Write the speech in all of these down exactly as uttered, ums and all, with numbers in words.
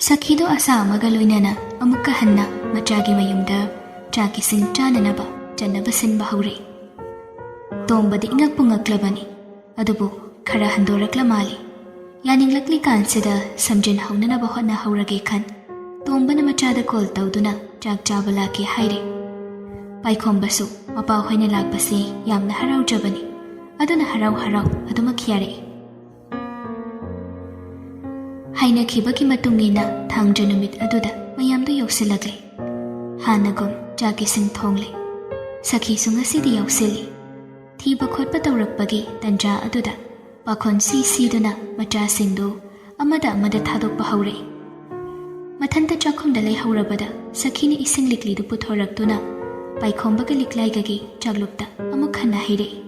ꯁꯈꯤꯗꯣ ꯑꯁꯥ ꯑꯃꯒ ꯂꯣꯏꯅꯅ ꯑꯃꯨꯛꯀ ꯍꯟꯅ ꯃꯆꯥꯒꯤ ꯃꯌꯨꯝꯗ ꯆꯥꯛ ꯏꯁꯤꯡ ꯆꯥꯅꯅꯕ ꯆꯠꯅꯕ ꯁꯤꯟꯕ ꯍꯧꯔꯦ꯫ ꯇꯣꯝꯕꯗꯤ ꯏꯉꯛꯄꯨ ꯉꯛꯂꯕꯅꯤ꯫ ꯑꯗꯨꯕꯨ ꯈꯔ ꯍꯟꯗꯣꯔꯛꯂ ꯃꯥꯜꯂꯤ꯫ ꯌꯥꯅꯤꯡꯂꯛꯂꯤ ꯀꯥꯟꯁꯤꯗ ꯁꯝꯖꯤꯟ ꯍꯧꯅꯅꯕ ꯍꯣꯠꯅꯍꯧꯔꯒꯦ ꯈꯟ, ꯇꯣꯝꯕꯅ ꯃꯆꯥꯗ ꯀꯣꯜ ꯇꯧꯗꯨꯅ ꯆꯥꯛ ꯆꯥꯕ ꯂꯥꯛꯀꯦ ꯍꯥꯏꯔꯦ꯫ ꯄꯥꯏꯈꯣꯝꯕꯁꯨ ꯃꯄꯥ ꯍꯣꯏꯅ ꯂꯥꯛꯄꯁꯤ ꯌꯥꯝꯅ ꯍꯔꯥꯎꯖꯕꯅꯤ꯫ ꯑꯗꯨꯅ ꯍꯔꯥꯎ ꯍꯔꯥꯎ ꯑꯗꯨꯃꯛ ꯌꯥꯔꯛꯏ꯫ ꯍꯥꯏꯅꯈꯤꯕꯒꯤ ꯃꯇꯨꯡ ꯏꯟꯅ ꯊꯥꯡꯖ ꯅꯨꯃꯤꯠ ꯑꯗꯨꯗ ꯃꯌꯥꯝꯗꯨ ꯌꯧꯁꯤꯜꯂꯛꯂꯦ꯫ ꯍꯥꯟꯅꯒꯨꯝ ꯆꯥꯛ ꯏꯁꯤꯡ ꯊꯣꯡꯂꯦ꯫ ꯁꯈꯤꯁꯨ ꯉꯁꯤꯗꯤ ꯌꯥꯎꯁꯤꯜꯂꯤ꯫ ꯊꯤꯕ ꯈꯣꯠꯄ ꯇꯧꯔꯛꯄꯒꯤ ꯇꯟꯖꯥ ꯑꯗꯨꯗ ꯄꯥꯈꯣꯟ ꯁꯤ ꯁꯤꯗꯨꯅ ꯃꯆꯥꯁꯤꯡꯗꯨ ꯑꯃꯗ ꯑꯃꯗ ꯊꯥꯗꯣꯛꯄ ꯍꯧꯔꯛꯏ꯫ ꯃꯊꯟꯇ ꯆꯥꯛꯈꯨꯝꯗ ꯂꯩꯍꯧꯔꯕꯗ ꯁꯈꯤꯅ ꯏꯁꯤꯡ ꯂꯤꯛꯂꯤꯗꯨ ꯄꯨꯊꯣꯔꯛꯇꯨꯅ ꯄꯥꯏꯈꯣꯝꯕꯒ ꯂꯤꯛꯂꯥꯏꯒꯒꯤ ꯆꯥꯛꯂꯨꯛꯇ ꯑꯃꯨꯛ ꯍꯟꯅ ꯍꯩꯔꯛꯏ꯫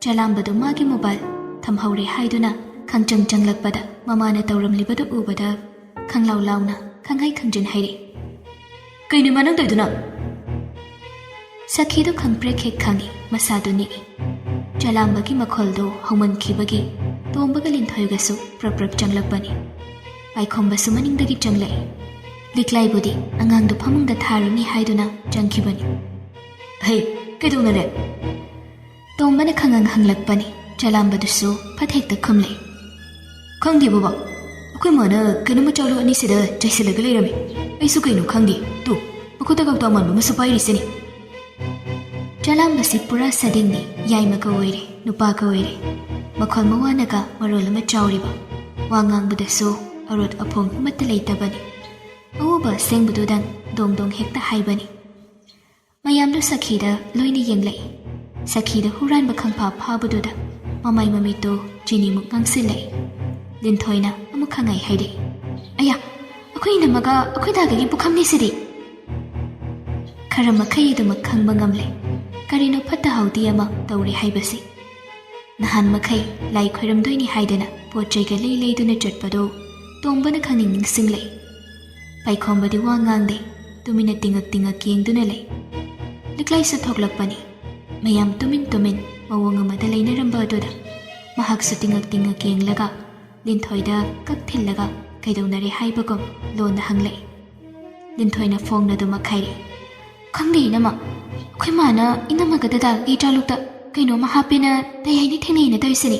ꯆꯂꯥꯝꯕꯗꯨ ꯃꯥꯒꯤ ꯃꯣꯕꯥꯏꯜ ꯊꯝꯍꯧꯔꯦ ꯍꯥꯏꯗꯨꯅ ꯈꯪꯆꯪ ꯆꯪꯂꯛꯄꯗ ꯃꯃꯥꯅ ꯇꯧꯔꯝꯂꯤꯕꯗꯨ ꯎꯕꯗ ꯈꯪꯂꯥꯎ ꯂꯥꯎꯅ ꯈꯪꯍꯩ ꯈꯪꯖꯤꯟ ꯍꯩꯔꯛꯏ꯫ "ꯀꯩꯅꯣ ꯏꯃꯥ ꯅꯪ ꯇꯧꯔꯤꯗꯨꯅ?" ꯁꯈꯤꯗꯨ ꯈꯪꯄ꯭ꯔꯦꯛ ꯍꯦꯛ ꯈꯪꯏ, ꯃꯁꯥꯗꯨ ꯅꯤꯛꯏ꯫ ꯆꯂꯥꯝꯕꯒꯤ ꯃꯈꯣꯜꯗꯨ ꯍꯧꯃꯟꯈꯤꯕꯒꯤ ꯇꯣꯝꯕꯒ ꯂꯤꯟꯊꯣꯏꯒꯁꯨ ꯄ꯭ꯔꯞ ꯄ꯭ꯔꯞ ꯆꯪꯂꯛꯄꯅꯤ꯫ ꯄꯥꯏꯈꯣꯝꯕꯁꯨ ꯃꯅꯤꯡꯗꯒꯤ ꯆꯪꯂꯛꯏ꯫ ꯂꯤꯛꯂꯥꯏꯕꯨꯗꯤ ꯑꯉꯥꯡꯗꯨ ꯐꯃꯨꯡꯗ ꯊꯥꯔꯨꯅꯤ ꯍꯥꯏꯗꯨꯅ ꯆꯪꯈꯤꯕꯅꯤ꯫ "ꯍꯩ, ꯀꯩꯗꯧꯅꯔꯦ?" ꯇꯣꯝꯕꯅ ꯈꯪꯍꯪ ꯍꯪꯂꯛꯄꯅꯤ꯫ ꯆꯂꯥꯝꯕꯗꯨꯁꯨ ꯐꯠ ꯍꯦꯛꯇ ꯈꯨꯝꯂꯛꯏ꯫ "ꯈꯪꯗꯦ ꯕꯕꯥ, ꯑꯩꯈꯣꯏ ꯃꯥꯅ ꯀꯩꯅꯣꯝꯃ ꯆꯥꯛꯂꯨꯛ ꯑꯅꯤꯁꯤꯗ ꯆꯥꯏꯁꯤꯜꯂꯒ ꯂꯩꯔꯝꯃꯤ꯫ ꯑꯩꯁꯨ ꯀꯩꯅꯣ ꯈꯪꯗꯦ꯫ ꯇꯨ, ꯃꯈꯨꯠꯇ ꯀꯧꯇꯥ ꯃꯥꯟꯕ ꯑꯃꯁꯨ ꯄꯥꯏꯔꯤꯁꯤꯅꯤ꯫" ꯆꯂꯥꯝꯕꯁꯤ ꯄꯨꯔꯥ ꯁꯥꯗꯤꯡꯅꯤ, ꯌꯥꯏꯃꯒ ꯑꯣꯏꯔꯦ, ꯅꯨꯄꯥꯒ ꯑꯣꯏꯔꯦ꯫ ꯃꯈꯣꯜ ꯃꯋꯥꯅꯒ ꯃꯔꯣꯜ ꯑꯃ ꯆꯥꯎꯔꯤꯕ꯫ ꯋꯥ ꯉꯥꯡꯕꯗꯁꯨ ꯑꯔꯣꯠ ꯑꯐꯣꯡ ꯑꯃꯠꯇ ꯂꯩꯇꯕꯅꯤ꯫ ꯑꯎꯕ ꯑꯁꯦꯡꯕꯗꯨꯗꯪ ꯗꯣꯡ ꯗꯣꯡ ꯍꯦꯛꯇ ꯍꯥꯏꯕꯅꯤ꯫ ꯃꯌꯥꯝꯗꯨ ꯁꯈꯤꯗ ꯂꯣꯏꯅ ꯌꯦꯡꯂꯛꯏ꯫ ꯁꯈꯤꯗ ꯍꯨꯔꯥꯟꯕ ꯈꯪꯐꯥ ꯐꯥꯕꯗꯨꯗ ꯃꯃꯥꯏ ꯃꯃꯤꯠꯇꯨ ꯆꯤꯅꯤꯃꯨꯛ ꯉꯥꯡꯁꯤꯜꯂꯛꯏ꯫ ꯂꯤꯟꯊꯣꯏꯅ ꯑꯃꯨꯛ ꯈꯪꯉꯩ ꯍꯥꯏꯔꯛꯏ꯫ "ꯑꯌꯥ, ꯑꯩꯈꯣꯏ ꯏꯅꯝꯃꯒ ꯑꯩꯈꯣꯏ ꯗꯥꯒꯒꯤ ꯄꯨꯈꯝꯅꯤ ꯁꯤꯗꯤ!" ꯈꯔ ꯃꯈꯩ ꯑꯗꯨꯃꯛ ꯈꯪꯕ ꯉꯝꯂꯦ꯫ ꯀꯔꯤꯅꯣ ꯐꯠꯇ ꯍꯥꯎꯗꯤ ꯑꯃ ꯇꯧꯔꯦ ꯍꯥꯏꯕꯁꯤ꯫ ꯅꯍꯥꯟ ꯃꯈꯩ ꯂꯥꯏ ꯈꯣꯏꯔꯝꯗꯣꯏꯅꯤ ꯍꯥꯏꯗꯅ ꯄꯣꯠ ꯆꯩꯒ ꯂꯩ ꯂꯩꯗꯨꯅ ꯆꯠꯄꯗꯨ ꯇꯣꯝꯕꯅ ꯈꯪꯅꯤꯡ ꯅꯤꯡꯁꯤꯡꯂꯛꯏ꯫ ꯄꯥꯏꯈꯣꯝꯕꯗꯤ ꯋꯥ ꯉꯥꯡꯗꯦ, ꯇꯨꯃꯤꯟꯅ ꯇꯤꯡꯉꯛ ꯇꯤꯡꯉꯛ ꯌꯦꯡꯗꯨꯅ ꯂꯩ꯫ ꯂꯤꯛꯂꯥꯏꯁꯨ ꯊꯣꯛꯂꯛꯄꯅꯤ꯫ ꯃꯌꯥꯝ ꯇꯨꯃꯤꯟ ꯇꯨꯃꯤꯟ ꯃꯑꯣꯡ ꯑꯃꯗ ꯂꯩꯅꯔꯝꯕ ꯑꯗꯨꯗ ꯃꯍꯥꯛꯁꯨ ꯇꯤꯡꯉꯛ ꯇꯤꯡꯉꯛ ꯌꯦꯡꯂꯒ ꯂꯤꯟꯊꯣꯏꯗ ꯀꯛ ꯊꯤꯜꯂꯒ ꯀꯩꯗꯧꯅꯔꯦ ꯍꯥꯏꯕꯒꯨꯝ ꯂꯣꯟꯗ ꯍꯪꯂꯛꯏ꯫ ꯂꯤꯟꯊꯣꯏꯅ ꯐꯣꯡꯅ ꯑꯗꯨꯃꯛ ꯍꯥꯏꯔꯛꯏ꯫ "ꯈꯪꯗꯦ ꯏꯅꯝꯃ, ꯑꯩꯈꯣꯏ ꯃꯥꯅ ꯏꯅꯝꯃꯒ ꯗꯗꯥꯒꯤ ꯏꯆꯥꯂꯨꯛꯇ ꯀꯩꯅꯣꯝꯃ ꯍꯥꯞꯄꯦꯅ ꯇꯌꯥꯏꯅ ꯊꯦꯡꯅꯩꯅ ꯇꯧꯔꯤꯁꯤꯅꯤ꯫"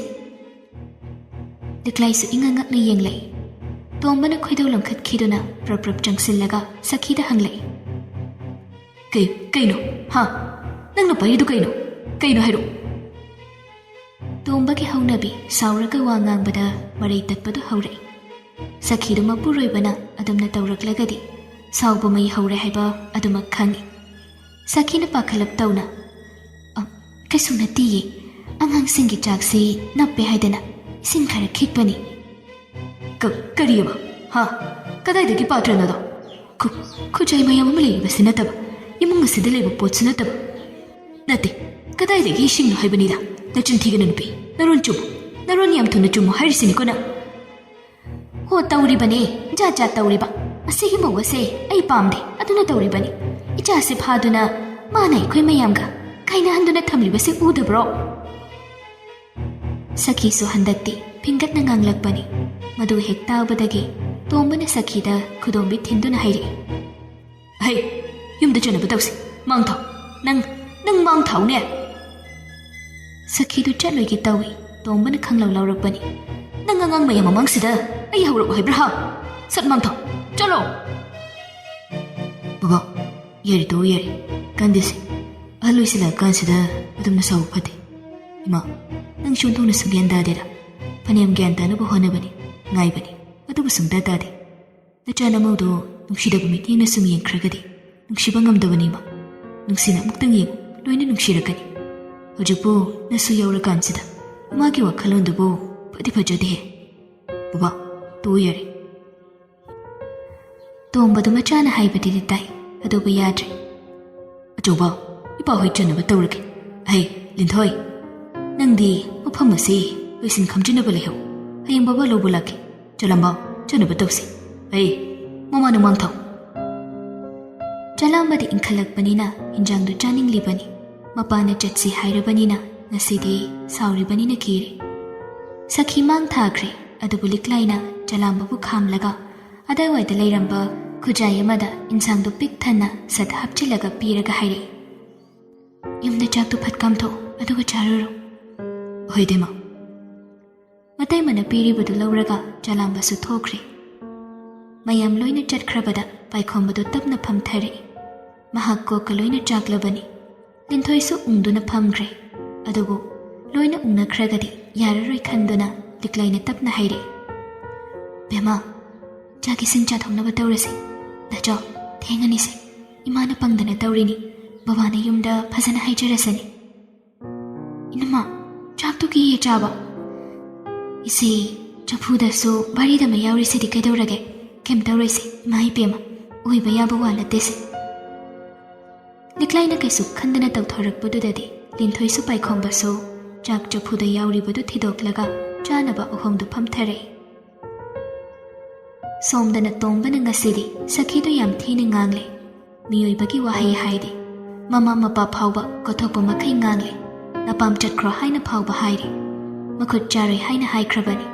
ꯂꯤꯛꯂꯥꯏꯁꯨ ꯏꯉꯛ ꯉꯛꯅ ꯌꯦꯡꯂꯛꯏ꯫ ꯇꯣꯝꯕꯅ ꯈꯣꯏꯗꯧ ꯂꯪꯈꯠꯈꯤꯗꯨꯅ ꯄ꯭ꯔꯞ ꯄ꯭ꯔꯞ ꯆꯪꯁꯤꯜꯂꯒ ꯁꯈꯤꯗ ꯍꯪꯂꯛꯏ꯫ "ꯀꯩ, ꯀꯩꯅꯣ? ꯍꯥ? ꯅꯪꯅ ꯄꯥꯏꯔꯤꯗꯨ ꯀꯩꯅꯣ? ꯀꯩꯅꯣ ꯍꯥꯏꯔꯛꯑꯣ꯫" ꯇꯣꯝꯕꯒꯤ ꯍꯧꯅꯕꯤ ꯁꯥꯎꯔꯒ ꯋꯥ ꯉꯥꯡꯕꯗ ꯃꯔꯩ ꯇꯠꯄꯗꯨ ꯍꯧꯔꯛꯏ꯫ ꯁꯈꯤꯗꯨ ꯃꯄꯨꯔꯣꯏꯕꯅ ꯑꯗꯨꯝꯅ ꯇꯧꯔꯛꯂꯒꯗꯤ ꯁꯥꯎꯕ ꯃꯩ ꯍꯧꯔꯦ ꯍꯥꯏꯕ ꯑꯗꯨꯃꯛ ꯈꯪꯏ꯫ ꯁꯈꯤꯅ ꯄꯥꯈꯠꯂꯞ ꯇꯧꯅ, "ꯑ, ꯀꯩꯁꯨ ꯅꯠꯇꯤꯌꯦ, ꯑꯉꯥꯡꯁꯤꯡꯒꯤ ꯆꯥꯛꯁꯤ ꯅꯞꯄꯦ ꯍꯥꯏꯗꯅ ꯏꯁꯤꯡ ꯈꯔ ꯈꯤꯛꯄꯅꯤ꯫" "ꯀ-, ꯀꯔꯤꯑꯕ? ꯍꯥ? ꯀꯗꯥꯏꯗꯒꯤ ꯄꯥꯇ꯭ꯔꯅꯣꯗꯣ? ꯈꯨ-, ꯈꯨꯖꯥꯏ ꯃꯌꯥꯝ ꯑꯃ ꯂꯩꯔꯤꯕꯁꯤ ꯅꯠꯇꯕ, ꯏꯃꯨꯡ ꯑꯁꯤꯗ ꯂꯩꯕ ꯄꯣꯠꯁꯨ ꯅꯠꯇꯕ꯫" "ꯅꯠꯇꯦ, ꯀꯗꯥꯏꯗꯒꯤ ꯏꯁꯤꯡꯅꯣ ꯍꯥꯏꯕꯅꯤꯗ? ꯅꯆꯤꯟ ꯊꯤꯒꯅꯨ ꯅꯨꯄꯤ, ꯅꯔꯣꯟ ꯆꯨꯝꯃꯨ, ꯅꯔꯣꯟ ꯌꯥꯝ ꯊꯨꯅ ꯆꯨꯝꯃꯨ ꯍꯥꯏꯔꯤꯁꯤꯅꯤꯀꯣ ꯅꯪ꯫" "ꯍꯣ, ꯇꯧꯔꯤꯕꯅꯦ, ꯖꯥꯠ ꯖꯥꯠ ꯇꯧꯔꯤꯕ꯫ ꯑꯁꯤꯒꯤ ꯃꯧ ꯑꯁꯦ ꯑꯩ ꯄꯥꯝꯗꯦ, ꯑꯗꯨꯅ ꯇꯧꯔꯤꯕꯅꯤ꯫ ꯏꯆꯥꯁꯦ ꯐꯥꯗꯨꯅ ꯃꯥꯅ ꯑꯩꯈꯣꯏ ꯃꯌꯥꯝꯒ ꯀꯥꯏꯅꯍꯟꯗꯨꯅ ꯊꯝꯂꯤꯕꯁꯦ ꯎꯗꯕ꯭ꯔꯣ?" ꯁꯈꯤꯁꯨ ꯍꯟꯗꯛꯇꯤ ꯐꯤꯡꯒꯠꯅ ꯉꯥꯡꯂꯛꯄꯅꯤ꯫ ꯃꯗꯨ ꯍꯦꯛ ꯇꯥꯕꯗꯒꯤ ꯇꯣꯝꯕꯅ ꯁꯈꯤꯗ ꯈꯨꯗꯣꯝꯕꯤ ꯊꯤꯟꯗꯨꯅ ꯍꯥꯏꯔꯛꯏ, "ꯍꯩ, ꯌꯨꯝꯗ ꯆꯠꯅꯕ ꯇꯧꯁꯤ꯫ ꯃꯥꯡ ꯊꯥꯎ꯫ ꯅꯪ, ꯅꯪ ꯃꯥꯡ ꯊꯥꯎꯅꯦ꯫" ꯁꯈꯤꯗꯨ ꯆꯠꯂꯣꯏꯒꯦ ꯇꯧꯏ꯫ ꯇꯣꯝꯕꯅ ꯈꯪꯂꯧ ꯂꯧꯔꯛꯄꯅꯤ꯫ "ꯅꯪ ꯑꯉꯥꯡ ꯃꯌꯥꯝ ꯃꯃꯥꯡꯁꯤꯗ ꯑꯩ ꯍꯧꯔꯛꯎ ꯍꯥꯏꯕ꯭ꯔꯥ ꯍꯥ? ꯁꯠ ꯃꯥꯡ ꯊꯥꯎ꯫ ꯆꯠꯂꯣ!" "ꯕꯕꯥ, ꯌꯥꯔꯦ, ꯇꯣꯛꯑꯣ, ꯌꯥꯔꯦ꯫ ꯀꯥꯟꯗꯦꯁꯦ꯫ ꯑꯍꯜ ꯑꯣꯏꯁꯤꯜꯂꯛꯑꯀꯥꯟꯁꯤꯗ ꯑꯗꯨꯝꯅ ꯁꯥꯎꯕ ꯐꯠꯇꯦ꯫ ꯏꯃꯥ, ꯅꯪꯁꯨ ꯑꯣꯟꯊꯣꯛꯅ ꯁꯨꯡꯒ꯭ꯌꯥꯟ ꯇꯥꯗꯦꯗ꯫ ꯐꯅꯌꯥꯝ ꯒ꯭ꯌꯥꯟ ꯇꯥꯅꯕ ꯍꯣꯠꯅꯕꯅꯤ, ꯉꯥꯏꯕꯅꯤ, ꯑꯗꯨꯕꯨ ꯁꯨꯡꯇꯥ ꯇꯥꯗꯦ꯫ ꯅꯆꯥ ꯅꯃꯧꯗꯣ ꯅꯨꯡꯁꯤꯗꯕ ꯃꯤꯠꯌꯦꯡꯅ ꯁꯨꯝ ꯌꯦꯡꯈ꯭ꯔꯒꯗꯤ ꯅꯨꯡꯁꯤꯕ ꯉꯝꯗꯕꯅꯤ, ꯏꯃꯥ꯫ ꯅꯨꯡꯁꯤꯅ ꯑꯃꯨꯛꯇꯪ ꯌꯦꯡꯉꯨ, ꯂꯣꯏꯅ ꯅꯨꯡꯁꯤꯔꯛꯀꯅꯤ꯫ ꯍꯧꯖꯤꯛꯄꯨ ꯅꯁꯨ ꯌꯥꯎꯔꯀꯥꯟꯁꯤꯗ ꯏꯃꯥꯒꯤ ꯋꯥꯈꯜꯂꯣꯟꯗꯨꯕꯨ ꯐꯗꯤ ꯐꯖꯗꯦꯍꯦ꯫ ꯕꯕꯥ, ꯇꯣꯛꯑꯣ ꯌꯥꯔꯦ꯫" ꯇꯣꯝꯕꯗꯨ ꯃꯆꯥꯅ ꯍꯥꯏꯕꯗꯨꯗꯤ ꯇꯥꯏ, ꯑꯗꯨꯕꯨ ꯌꯥꯗ꯭ꯔꯦ꯫ "ꯑꯆꯧꯕ, ꯏꯄꯥꯍꯣꯏ ꯆꯠꯅꯕ ꯇꯧꯔꯒꯦ꯫ ꯍꯩ, ꯂꯤꯟꯊꯣꯏ, ꯅꯪꯗꯤ ꯃꯐꯝ ꯑꯁꯤ ꯂꯣꯏꯁꯤꯟ ꯈꯝꯖꯤꯟꯅꯕ ꯂꯩꯍꯧ꯫ ꯍꯌꯦꯡ ꯕꯕꯥ ꯂꯧꯕ ꯂꯥꯛꯀꯦ꯫ ꯆꯂꯝꯕ, ꯆꯠꯅꯕ ꯇꯧꯁꯤ꯫ ꯍꯩ, ꯃꯃꯥ ꯅꯨꯡꯃꯥꯡ ꯊꯥꯎ꯫" ꯆꯂꯥꯝꯕꯗꯤ ꯏꯟꯈꯠꯂꯛꯄꯅꯤꯅ ꯏꯟꯖꯥꯡꯗꯨ ꯆꯥꯅꯤꯡꯂꯤꯕꯅꯤ꯫ ꯃꯄꯥꯅ ꯆꯠꯁꯤ ꯍꯥꯏꯔꯕꯅꯤꯅ ꯉꯁꯤꯗꯤ ꯁꯥꯎꯔꯤꯕꯅꯤꯅ ꯀꯤꯔꯦ꯫ ꯁꯈꯤ ꯃꯥꯡ ꯊꯥꯈ꯭ꯔꯦ꯫ ꯑꯗꯨꯕꯨ ꯂꯤꯛꯂꯥꯏꯅ ꯆꯂꯥꯝꯕꯕꯨ ꯈꯥꯝꯂꯒ ꯑꯗꯥꯏꯋꯥꯏꯗ ꯂꯩꯔꯝꯕ ꯈꯨꯖꯥꯏ ꯑꯃꯗ ꯏꯟꯁꯥꯡꯗꯨ ꯄꯤꯛ ꯊꯟꯅ ꯁꯠ ꯍꯥꯞꯆꯤꯜꯂꯒ ꯄꯤꯔꯒ ꯍꯥꯏꯔꯛꯏ, "ꯌꯨꯝꯗ ꯆꯥꯛꯇꯨ ꯐꯠ ꯀꯥꯝꯊꯣꯛꯎ, ꯑꯗꯨꯒ ꯆꯥꯔꯨꯔꯣ"꯫ "ꯍꯣꯏ ꯏꯇꯩꯃ"꯫ ꯃꯇꯩꯃꯅ ꯄꯤꯔꯤꯕꯗꯨ ꯂꯧꯔꯒ ꯆꯂꯥꯝꯕꯁꯨ ꯊꯣꯛꯈ꯭ꯔꯦ꯫ ꯃꯌꯥꯝ ꯂꯣꯏꯅ ꯆꯠꯈ꯭ꯔꯕꯗ ꯄꯥꯏꯈꯣꯝꯕꯗꯨ ꯇꯞꯅ ꯐꯝꯊꯔꯛꯏ꯫ ꯃꯍꯥꯛ ꯀꯣꯛꯀ ꯂꯣꯏꯅ ꯆꯥꯛꯂꯕꯅꯤ꯫ ꯂꯤꯟꯊꯣꯏꯁꯨ ꯎꯪꯗꯨꯅ ꯐꯝꯈ꯭ꯔꯦ꯫ ꯑꯗꯨꯕꯨ ꯂꯣꯏꯅ ꯎꯪꯅꯈ꯭ꯔꯒꯗꯤ ꯌꯥꯔꯔꯣꯏ ꯈꯟꯗꯨꯅ ꯂꯤꯛꯂꯥꯏꯅ ꯇꯞꯅ ꯍꯥꯏꯔꯛꯏ, "ꯕꯦꯝꯃ, ꯆꯥꯛ ꯏꯁꯤꯡ ꯆꯥꯊꯣꯛꯅꯕ ꯇꯧꯔꯁꯤ꯫ ꯗꯥꯆꯧ, ꯊꯦꯡꯉꯅꯤꯁꯦ꯫ ꯏꯃꯥꯅ ꯄꯪꯗꯅ ꯇꯧꯔꯤꯅꯤ꯫ ꯕꯕꯥꯅ ꯌꯨꯝꯗ ꯐꯖꯅ ꯍꯥꯏꯖꯔꯁꯅꯤ"꯫ "ꯏꯅꯝꯃ, ꯆꯥꯛꯇꯨ ꯀꯤꯌꯦ ꯆꯥꯕ"꯫ "ꯏꯆꯦ, ꯆꯐꯨꯗꯁꯨ ꯚꯥꯔꯤꯗ ꯑꯃ ꯌꯥꯎꯔꯤꯁꯤꯗꯤ ꯀꯩꯗꯧꯔꯒꯦ? ꯀꯩꯝ ꯇꯧꯔꯣꯏꯁꯦ, ꯏꯃꯥ ꯏꯕꯦꯝꯃ, ꯑꯣꯏꯕ ꯌꯥꯕ ꯋꯥ ꯅꯠꯇꯦꯁꯦ"꯫ ꯂꯤꯛꯂꯥꯏꯅ ꯀꯩꯁꯨ ꯈꯟꯗꯅ ꯇꯧꯊꯣꯔꯛꯄꯗꯨꯗꯗꯤ ꯂꯤꯟꯊꯣꯏꯁꯨ ꯄꯥꯏꯈꯣꯝꯕꯁꯨ ꯆꯥꯛ ꯆꯐꯨꯗ ꯌꯥꯎꯔꯤꯕꯗꯨ ꯊꯤꯗꯣꯛꯂꯒ ꯆꯥꯅꯕ ꯑꯍꯣꯡꯗꯨ ꯐꯝꯊꯔꯛꯏ꯫ ꯁꯣꯝꯗꯅ ꯇꯣꯝꯕꯅ ꯉꯁꯤꯗꯤ ꯁꯈꯤꯗꯨ ꯌꯥꯝ ꯊꯤꯅ ꯉꯥꯡꯂꯦ꯫ ꯃꯤꯑꯣꯏꯕꯒꯤ ꯋꯥꯍꯩ ꯍꯥꯏꯗꯤ ꯃꯃꯥ ꯃꯄꯥ ꯐꯥꯎꯕ ꯀꯠꯊꯣꯛꯄ ꯃꯈꯩ ꯉꯥꯡꯂꯦ꯫ "ꯅꯄꯥꯝ ꯆꯠꯈ꯭ꯔꯣ" ꯍꯥꯏꯅ ꯐꯥꯎꯕ ꯍꯥꯏꯔꯦ꯫ ꯃꯈꯨꯠ ꯆꯥꯔꯣꯏ ꯍꯥꯏꯅ ꯍꯥꯏꯈ꯭ꯔꯕꯅꯤ꯫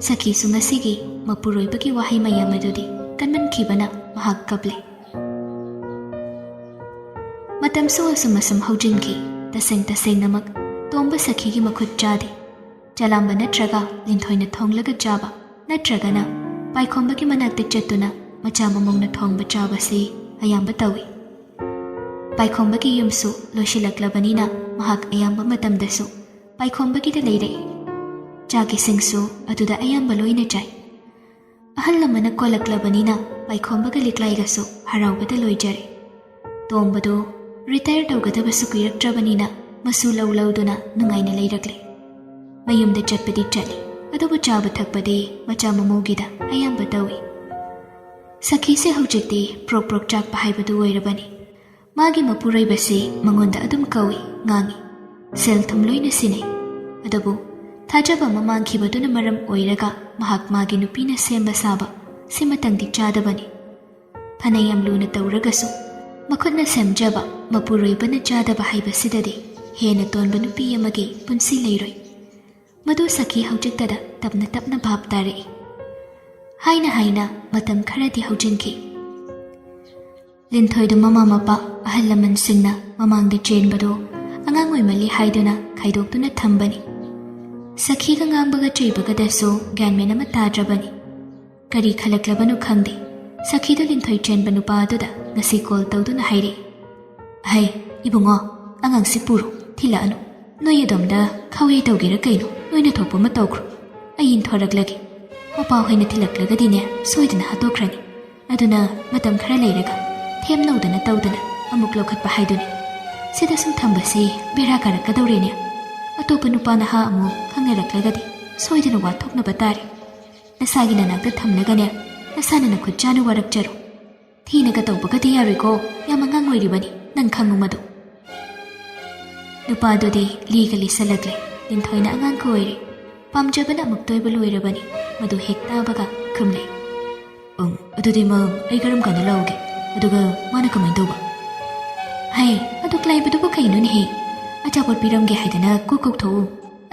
ꯁꯈꯤꯁꯨ ꯉꯁꯤꯒꯤ ꯃꯄꯨꯔꯣꯏꯕꯒꯤ ꯋꯥꯍꯩ ꯃꯌꯥꯝ ꯑꯗꯨꯗꯤ ꯀꯟꯃꯟꯈꯤꯕꯅ ꯃꯍꯥꯛ ꯀꯞꯂꯦ꯫ ꯃꯇꯝꯁꯨ ꯑꯁꯨꯝ ꯑꯁꯨꯝ ꯍꯧꯖꯤꯟꯈꯤ꯫ ꯇꯁꯦꯡ ꯇꯁꯦꯡꯅꯃꯛ ꯇꯣꯝꯕ ꯁꯈꯤꯒꯤ ꯃꯈꯨꯠ ꯆꯥꯗꯦ꯫ ꯆꯂꯥꯝꯕ ꯅꯠꯇ꯭ꯔꯒ ꯂꯤꯟꯊꯣꯏꯅ ꯊꯣꯡꯂꯒ ꯆꯥꯕ, ꯅꯠꯇ꯭ꯔꯒꯅ ꯄꯥꯏꯈꯣꯝꯕꯒꯤ ꯃꯅꯥꯛꯇ ꯆꯠꯇꯨꯅ ꯃꯆꯥ ꯃꯃꯧꯅ ꯊꯣꯡꯕ ꯆꯥꯕꯁꯤ ꯑꯌꯥꯝꯕ ꯇꯧꯏ꯫ ꯄꯥꯏꯈꯣꯝꯕꯒꯤ ꯌꯨꯝꯁꯨ ꯂꯣꯏꯁꯤꯜꯂꯛꯂꯕꯅꯤꯅ ꯃꯍꯥꯛ ꯑꯌꯥꯝꯕ ꯃꯇꯝꯗꯁꯨ ꯄꯥꯏꯈꯣꯝꯕꯒꯤꯗ ꯂꯩꯔꯛꯏ꯫ ꯆꯥꯛ ꯏꯁꯤꯡꯁꯨ ꯑꯗꯨꯗ ꯑꯌꯥꯝꯕ ꯂꯣꯏꯅ ꯆꯥꯏ꯫ ꯑꯍꯜ ꯂꯃꯟꯅ ꯀꯣꯜꯂꯛꯂꯕꯅꯤꯅ ꯄꯥꯏꯈꯣꯝꯕꯒ ꯂꯤꯛꯂꯥꯏꯒꯁꯨ ꯍꯔꯥꯎꯕꯗ ꯂꯣꯏꯖꯔꯦ꯫ ꯇꯣꯝꯕꯗꯣ ꯔꯤꯇꯥꯌꯔ ꯇꯧꯒꯗꯕꯁꯨ ꯀꯨꯏꯔꯛꯇ꯭ꯔꯕꯅꯤꯅ ꯃꯁꯨ ꯂꯧ ꯂꯧꯗꯨꯅ ꯅꯨꯡꯉꯥꯏꯅ ꯂꯩꯔꯛꯂꯦ꯫ ꯃꯌꯨꯝꯗ ꯆꯠꯄꯗꯤ ꯆꯠꯂꯤ, ꯑꯗꯨꯕꯨ ꯆꯥꯕ ꯊꯛꯄꯗꯤ ꯃꯆꯥ ꯃꯃꯧꯒꯤꯗ ꯑꯌꯥꯝꯕ ꯇꯧꯏ꯫ ꯁꯈꯤꯁꯦ ꯍꯧꯖꯤꯛꯇꯤ ꯄ꯭ꯔꯣꯛ ꯄ꯭ꯔꯣꯛ ꯆꯥꯛꯄ ꯍꯥꯏꯕꯗꯨ ꯑꯣꯏꯔꯕꯅꯤ꯫ ꯃꯥꯒꯤ ꯃꯄꯨꯔꯣꯏꯕꯁꯤ ꯃꯉꯣꯟꯗ ꯑꯗꯨꯝ ꯀꯧꯏ, ꯉꯥꯡꯏ꯫ ꯁꯦꯜ ꯊꯨꯝ ꯂꯣꯏꯅ ꯁꯤꯟꯅꯩ꯫ ꯑꯗꯨꯕꯨ ꯊꯥꯖꯕ ꯑꯃ ꯃꯥꯡꯈꯤꯕꯗꯨꯅ ꯃꯔꯝ ꯑꯣꯏꯔꯒ ꯃꯍꯥꯛ ꯃꯥꯒꯤ ꯅꯨꯄꯤꯅ ꯁꯦꯝꯕ ꯁꯥꯕ ꯁꯤꯃꯇꯪꯗꯤ ꯆꯥꯗꯕꯅꯤ꯫ ꯐꯅ ꯌꯥꯝ ꯂꯨꯅ ꯇꯧꯔꯒꯁꯨ ꯃꯈꯨꯠꯅ ꯁꯦꯝꯖꯕ ꯃꯄꯨꯔꯣꯏꯕꯅ ꯆꯥꯗꯕ ꯍꯥꯏꯕꯁꯤꯗꯗꯤ ꯍꯦꯟꯅ ꯇꯣꯟꯕ ꯅꯨꯄꯤ ꯑꯃꯒꯤ ꯄꯨꯟꯁꯤ ꯂꯩꯔꯣꯏ꯫ ꯃꯗꯨ ꯁꯈꯤ ꯍꯧꯖꯤꯛꯇꯗ ꯇꯞꯅ ꯇꯞꯅ ꯚꯥꯞ ꯇꯥꯔꯛꯏ꯫ ꯍꯥꯏꯅ ꯍꯥꯏꯅ ꯃꯇꯝ ꯈꯔꯗꯤ ꯍꯧꯖꯤꯟꯈꯤ꯫ ꯂꯤꯟꯊꯣꯏꯗꯨ ꯃꯃꯥ ꯃꯄꯥ, ꯑꯍꯜ ꯂꯃꯟꯁꯤꯡꯅ ꯃꯃꯥꯡꯗ ꯆꯦꯟꯕꯗꯨ ꯑꯉꯥꯡ ꯑꯣꯏꯃꯜꯂꯤ ꯍꯥꯏꯗꯨꯅ ꯈꯥꯏꯗꯣꯛꯇꯨꯅ ꯊꯝꯕꯅꯤ꯫ ꯁꯈꯤꯒ ꯉꯥꯡꯕꯒ ꯆꯩꯕꯒꯗꯁꯨ ꯒ꯭ꯌꯥꯟ ꯃꯦꯟ ꯑꯃ ꯇꯥꯗ꯭ꯔꯕꯅꯤ꯫ ꯀꯔꯤ ꯈꯜꯂꯛꯂꯕꯅꯣ ꯈꯪꯗꯦ, ꯁꯈꯤꯗꯨ ꯂꯤꯟꯊꯣꯏ ꯆꯦꯟꯕ ꯅꯨꯄꯥ ꯑꯗꯨꯗ ꯉꯁꯤ ꯀꯣꯜ ꯇꯧꯗꯨꯅ ꯍꯥꯏꯔꯛꯏ, "ꯍꯩ, ꯏꯕꯨꯡꯉꯣ, ꯑꯉꯥꯡꯁꯤ ꯄꯨꯔꯣ, ꯊꯤꯜꯂꯛꯑꯅꯨ꯫ ꯅꯣꯏ ꯑꯗꯣꯝꯗ ꯈꯥꯎꯌꯩ ꯇꯧꯒꯦꯔꯥ ꯀꯩꯅꯣ, ꯅꯣꯏꯅ ꯊꯣꯛꯄ ꯑꯃ ꯇꯧꯈ꯭ꯔꯣ꯫ ꯑꯩ ꯏꯟꯊꯣꯔꯛꯂꯒꯦ꯫ ꯃꯄꯥ ꯍꯣꯏꯅ ꯊꯤꯜꯂꯛꯂꯒꯗꯤꯅꯦ, ꯁꯣꯏꯗꯅ ꯍꯥꯠꯇꯣꯛꯈ꯭ꯔꯅꯤ꯫ ꯑꯗꯨꯅ ꯃꯇꯝ ꯈꯔ ꯂꯩꯔꯒ ꯊꯦꯝ ꯅꯧꯗꯅ ꯇꯧꯗꯅ ꯑꯃꯨꯛ ꯂꯧꯈꯠꯄ ꯍꯥꯏꯗꯨꯅꯤ꯫ ꯁꯤꯗ ꯁꯨꯝ ꯊꯝꯕꯁꯤ ꯕꯦꯔꯥ ꯀꯥꯔꯛꯀꯗꯧꯔꯦꯅꯦ꯫ ꯑꯇꯣꯞꯄ ꯅꯨꯄꯥ ꯅꯍꯥ ꯑꯃꯨꯛ ꯈꯪꯅꯔꯛꯂꯒꯗꯤ ꯁꯣꯏꯗꯅ ꯋꯥ ꯊꯣꯛꯅꯕ ꯇꯥꯔꯦ꯫ ꯅꯁꯥꯒꯤ ꯅꯅꯥꯛꯇ ꯊꯝꯂꯒꯅꯦ, ꯅꯁꯥꯅ ꯅꯈꯨꯠ ꯆꯥꯅ ꯋꯥꯔꯛꯆꯔꯣ꯫ ꯊꯤꯅꯒ ꯇꯧꯕꯒꯗꯤ ꯌꯥꯔꯣꯏꯀꯣ, ꯌꯥꯝ ꯑꯉꯥꯡ ꯑꯣꯏꯔꯤꯕꯅꯤ, ꯅꯪ ꯈꯪꯉꯨ ꯃꯗꯨ꯫" ꯅꯨꯄꯥꯗꯨꯗꯤ ꯂꯤꯒ ꯂꯤꯁꯜꯂꯛꯂꯦ, ꯂꯤꯟꯊꯣꯏꯅ ꯑꯉꯥꯡ ꯀꯣꯏꯔꯦ꯫ ꯄꯥꯝꯖꯕꯅ ꯑꯃꯨꯛꯇ ꯑꯣꯏꯕ ꯂꯣꯏꯔꯕꯅꯤ꯫ ꯃꯗꯨ ꯍꯦꯛ ꯇꯥꯕꯒ ꯈꯨꯝꯂꯦ, "ꯎꯝ, ꯑꯗꯨꯗꯤ ꯃꯥ ꯑꯩ ꯀꯔꯝ ꯀꯥꯟꯗ ꯂꯥꯛꯎꯒꯦ? ꯑꯗꯨꯒ ꯃꯥꯅ ꯀꯃꯥꯏꯅ ꯇꯧꯕ?" "ꯍꯩ, ꯑꯗꯨꯛ ꯂꯥꯏꯕꯗꯨꯕꯨ ꯀꯩꯅꯣꯅꯦꯍꯦ? ꯑꯆꯥꯄꯣꯠ ꯄꯤꯔꯝꯒꯦ ꯍꯥꯏꯗꯅ ꯀꯣꯛ ꯀꯣꯛꯊꯣꯛꯎ,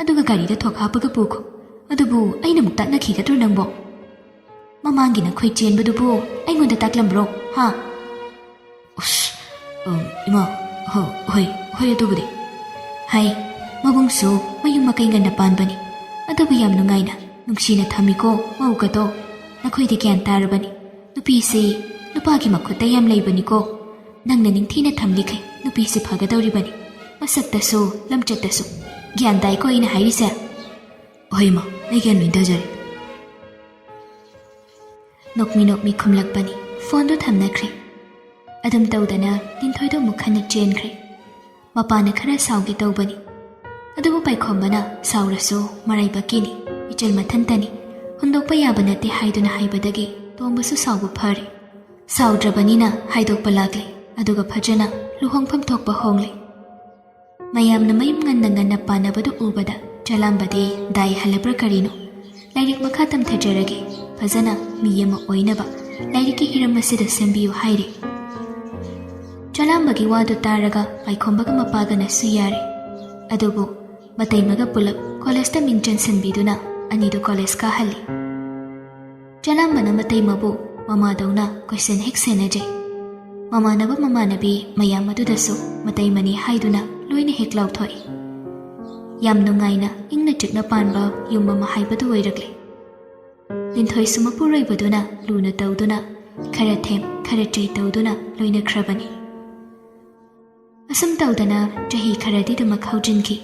ꯑꯗꯨꯒ ꯒꯥꯔꯤꯗ ꯊꯣꯛ ꯍꯥꯞꯄꯒ ꯄꯨꯈꯣ꯫ ꯑꯗꯨꯕꯨ ꯑꯩꯅ ꯑꯃꯨꯛ ꯇꯥꯛꯅꯈꯤꯒꯗ꯭ꯔꯣ ꯅꯪꯕꯣ? ꯃꯃꯥꯡꯒꯤ ꯅꯈꯣꯏ ꯆꯦꯟꯕꯗꯨꯕꯨ ꯑꯩꯉꯣꯟꯗ ꯇꯥꯛꯂꯝꯕ꯭ꯔꯣ, ꯍꯥ?" "ꯑꯁ, ꯑꯝ, ꯏꯃꯥ, ꯍꯣ, ꯍꯣꯏ, ꯍꯣꯏ, ꯑꯗꯨꯕꯨꯗꯤ꯫" ꯍꯥꯏ꯫ ꯃꯕꯨꯡꯁꯨ ꯃꯌꯨꯝ ꯃꯀꯩ ꯉꯟꯅ ꯄꯥꯟꯕꯅꯤ꯫ ꯑꯗꯨꯕꯨ ꯌꯥꯝ ꯅꯨꯡꯉꯥꯏꯅ, ꯅꯨꯡꯁꯤꯅ ꯊꯝꯃꯤꯀꯣ ꯃꯧꯒꯗꯣ꯫ ꯅꯈꯣꯏꯗꯤ ꯒ꯭ꯌꯥꯟ ꯇꯥꯔꯕꯅꯤ꯫ ꯅꯨꯄꯤꯁꯤ ꯅꯨꯄꯥꯒꯤ ꯃꯈꯨꯠꯇ ꯌꯥꯝ ꯂꯩꯕꯅꯤꯀꯣ꯫ ꯅꯪꯅ ꯅꯤꯡꯊꯤꯅ ꯊꯝꯂꯤꯈꯩ ꯅꯨꯄꯤꯁꯤ ꯐꯒꯗꯧꯔꯤꯕꯅꯤ꯫ ꯃꯁꯛꯇꯁꯨ, ꯂꯝꯆꯠꯇꯁꯨ꯫ ꯒ꯭ꯌꯥꯟ ꯇꯥꯏꯀꯣ ꯑꯩꯅ ꯍꯥꯏꯔꯤꯁꯦ? "ꯍꯣꯏ ꯏꯃꯥ, ꯑꯩ ꯒ꯭ꯌꯥꯟ ꯂꯣꯏ ꯇꯥꯖꯔꯦ꯫" ꯅꯣꯛꯃꯤ ꯅꯣꯛꯃꯤ ꯈꯨꯝꯂꯛꯄꯅꯤ꯫ ꯐꯣꯟꯗꯨ ꯊꯝꯅꯈ꯭ꯔꯦ꯫ ꯑꯗꯨꯝ ꯇꯧꯗꯅ ꯂꯤꯟꯊꯣꯏꯗꯣ ꯑꯃꯨꯛ ꯍꯟꯅ ꯆꯦꯟꯈ꯭ꯔꯦ꯫ ꯃꯄꯥꯅ ꯈꯔ ꯁꯥꯎꯒꯦ ꯇꯧꯕꯅꯤ, ꯑꯗꯨꯕꯨ ꯄꯥꯏꯈꯣꯝꯕꯅ ꯁꯥꯎꯔꯁꯨ ꯃꯔꯥꯏꯕꯛꯀꯤꯅꯤ, ꯏꯆꯜ ꯃꯊꯟꯇꯅꯤ, ꯍꯨꯟꯗꯣꯛꯄ ꯌꯥꯕ ꯅꯠꯇꯦ ꯍꯥꯏꯗꯨꯅ ꯍꯥꯏꯕꯗꯒꯤ ꯇꯣꯝꯕꯁꯨ ꯁꯥꯎꯕ ꯐꯔꯦ꯫ ꯁꯥꯎꯗ꯭ꯔꯕꯅꯤꯅ ꯍꯥꯏꯗꯣꯛꯄ ꯂꯥꯛꯂꯦ, ꯑꯗꯨꯒ ꯐꯖꯅ ꯂꯨꯍꯣꯡꯐꯝ ꯊꯣꯛꯄ ꯍꯣꯡꯂꯦ꯫ ꯃꯌꯥꯝꯅ ꯃꯌꯨꯝ ꯉꯟꯅ ꯉꯟꯅ ꯄꯥꯟꯅꯕꯗꯨ ꯎꯕꯗ ꯆꯂꯥꯝꯕꯗꯤ ꯗꯥꯏ ꯍꯜꯂꯕ꯭ꯔꯥ ꯀꯔꯤꯅꯣ? "ꯂꯥꯏꯔꯤꯛ ꯃꯈꯥ ꯇꯝꯊꯖꯔꯒꯦ, ꯐꯖꯅ ꯃꯤ ꯑꯃ ꯑꯣꯏꯅꯕ ꯂꯥꯏꯔꯤꯛꯀꯤ ꯍꯤꯔꯝ ꯑꯁꯤꯗ ꯁꯦꯝꯕꯤꯌꯨ" ꯍꯥꯏꯔꯦ꯫ ꯆꯂꯥꯝꯕꯒꯤ ꯋꯥꯗꯨ ꯇꯥꯔꯒ ꯄꯥꯏꯈꯣꯝꯕꯒ ꯃꯄꯥꯒꯅꯁꯨ ꯌꯥꯔꯦ꯫ ꯑꯗꯨꯕꯨ ꯃꯇꯩꯃꯒ ꯄꯨꯂꯞ ꯀꯣꯂꯦꯖꯇ ꯃꯤꯡ ꯆꯟꯁꯤꯟꯕꯤꯗꯨꯅ ꯑꯅꯤꯗꯨ ꯀꯣꯂꯦꯖ ꯀꯥꯍꯜꯂꯤ꯫ ꯆꯂꯥꯝꯕꯅ ꯃꯇꯩ ꯃꯕꯨ ꯃꯃꯥꯗꯧꯅ ꯀꯣꯏꯁꯦꯟ ꯍꯦꯛ ꯁꯦꯟꯅꯖꯩ꯫ ꯃꯃꯥꯟꯅꯕ ꯃꯃꯥꯟꯅꯕꯤ ꯃꯌꯥꯝ ꯑꯗꯨꯗꯁꯨ ꯃꯇꯩ ꯃꯅꯤ ꯍꯥꯏꯗꯨꯅ ꯂꯣꯏꯅ ꯍꯦꯛ ꯂꯥꯎꯊꯣꯛꯏ꯫ ꯌꯥꯝ ꯅꯨꯡꯉꯥꯏꯅ ꯏꯪꯅ ꯆꯤꯛꯅ ꯄꯥꯟꯕ ꯌꯨꯝ ꯑꯃ ꯍꯥꯏꯕꯗꯨ ꯑꯣꯏꯔꯛꯂꯦ꯫ ꯂꯤꯟꯊꯣꯏꯁꯨ ꯃꯄꯨꯔꯣꯏꯕꯗꯨꯅ ꯂꯨꯅ ꯇꯧꯗꯨꯅ, ꯈꯔ ꯊꯦꯝ ꯈꯔ ꯆꯩ ꯇꯧꯗꯨꯅ ꯂꯣꯏꯅꯈ꯭ꯔꯕꯅꯤ꯫ ꯑꯁꯨꯝ ꯇꯧꯗꯅ ꯆꯍꯤ ꯈꯔꯗꯤꯗꯃꯛ ꯍꯧꯖꯤꯟꯈꯤ꯫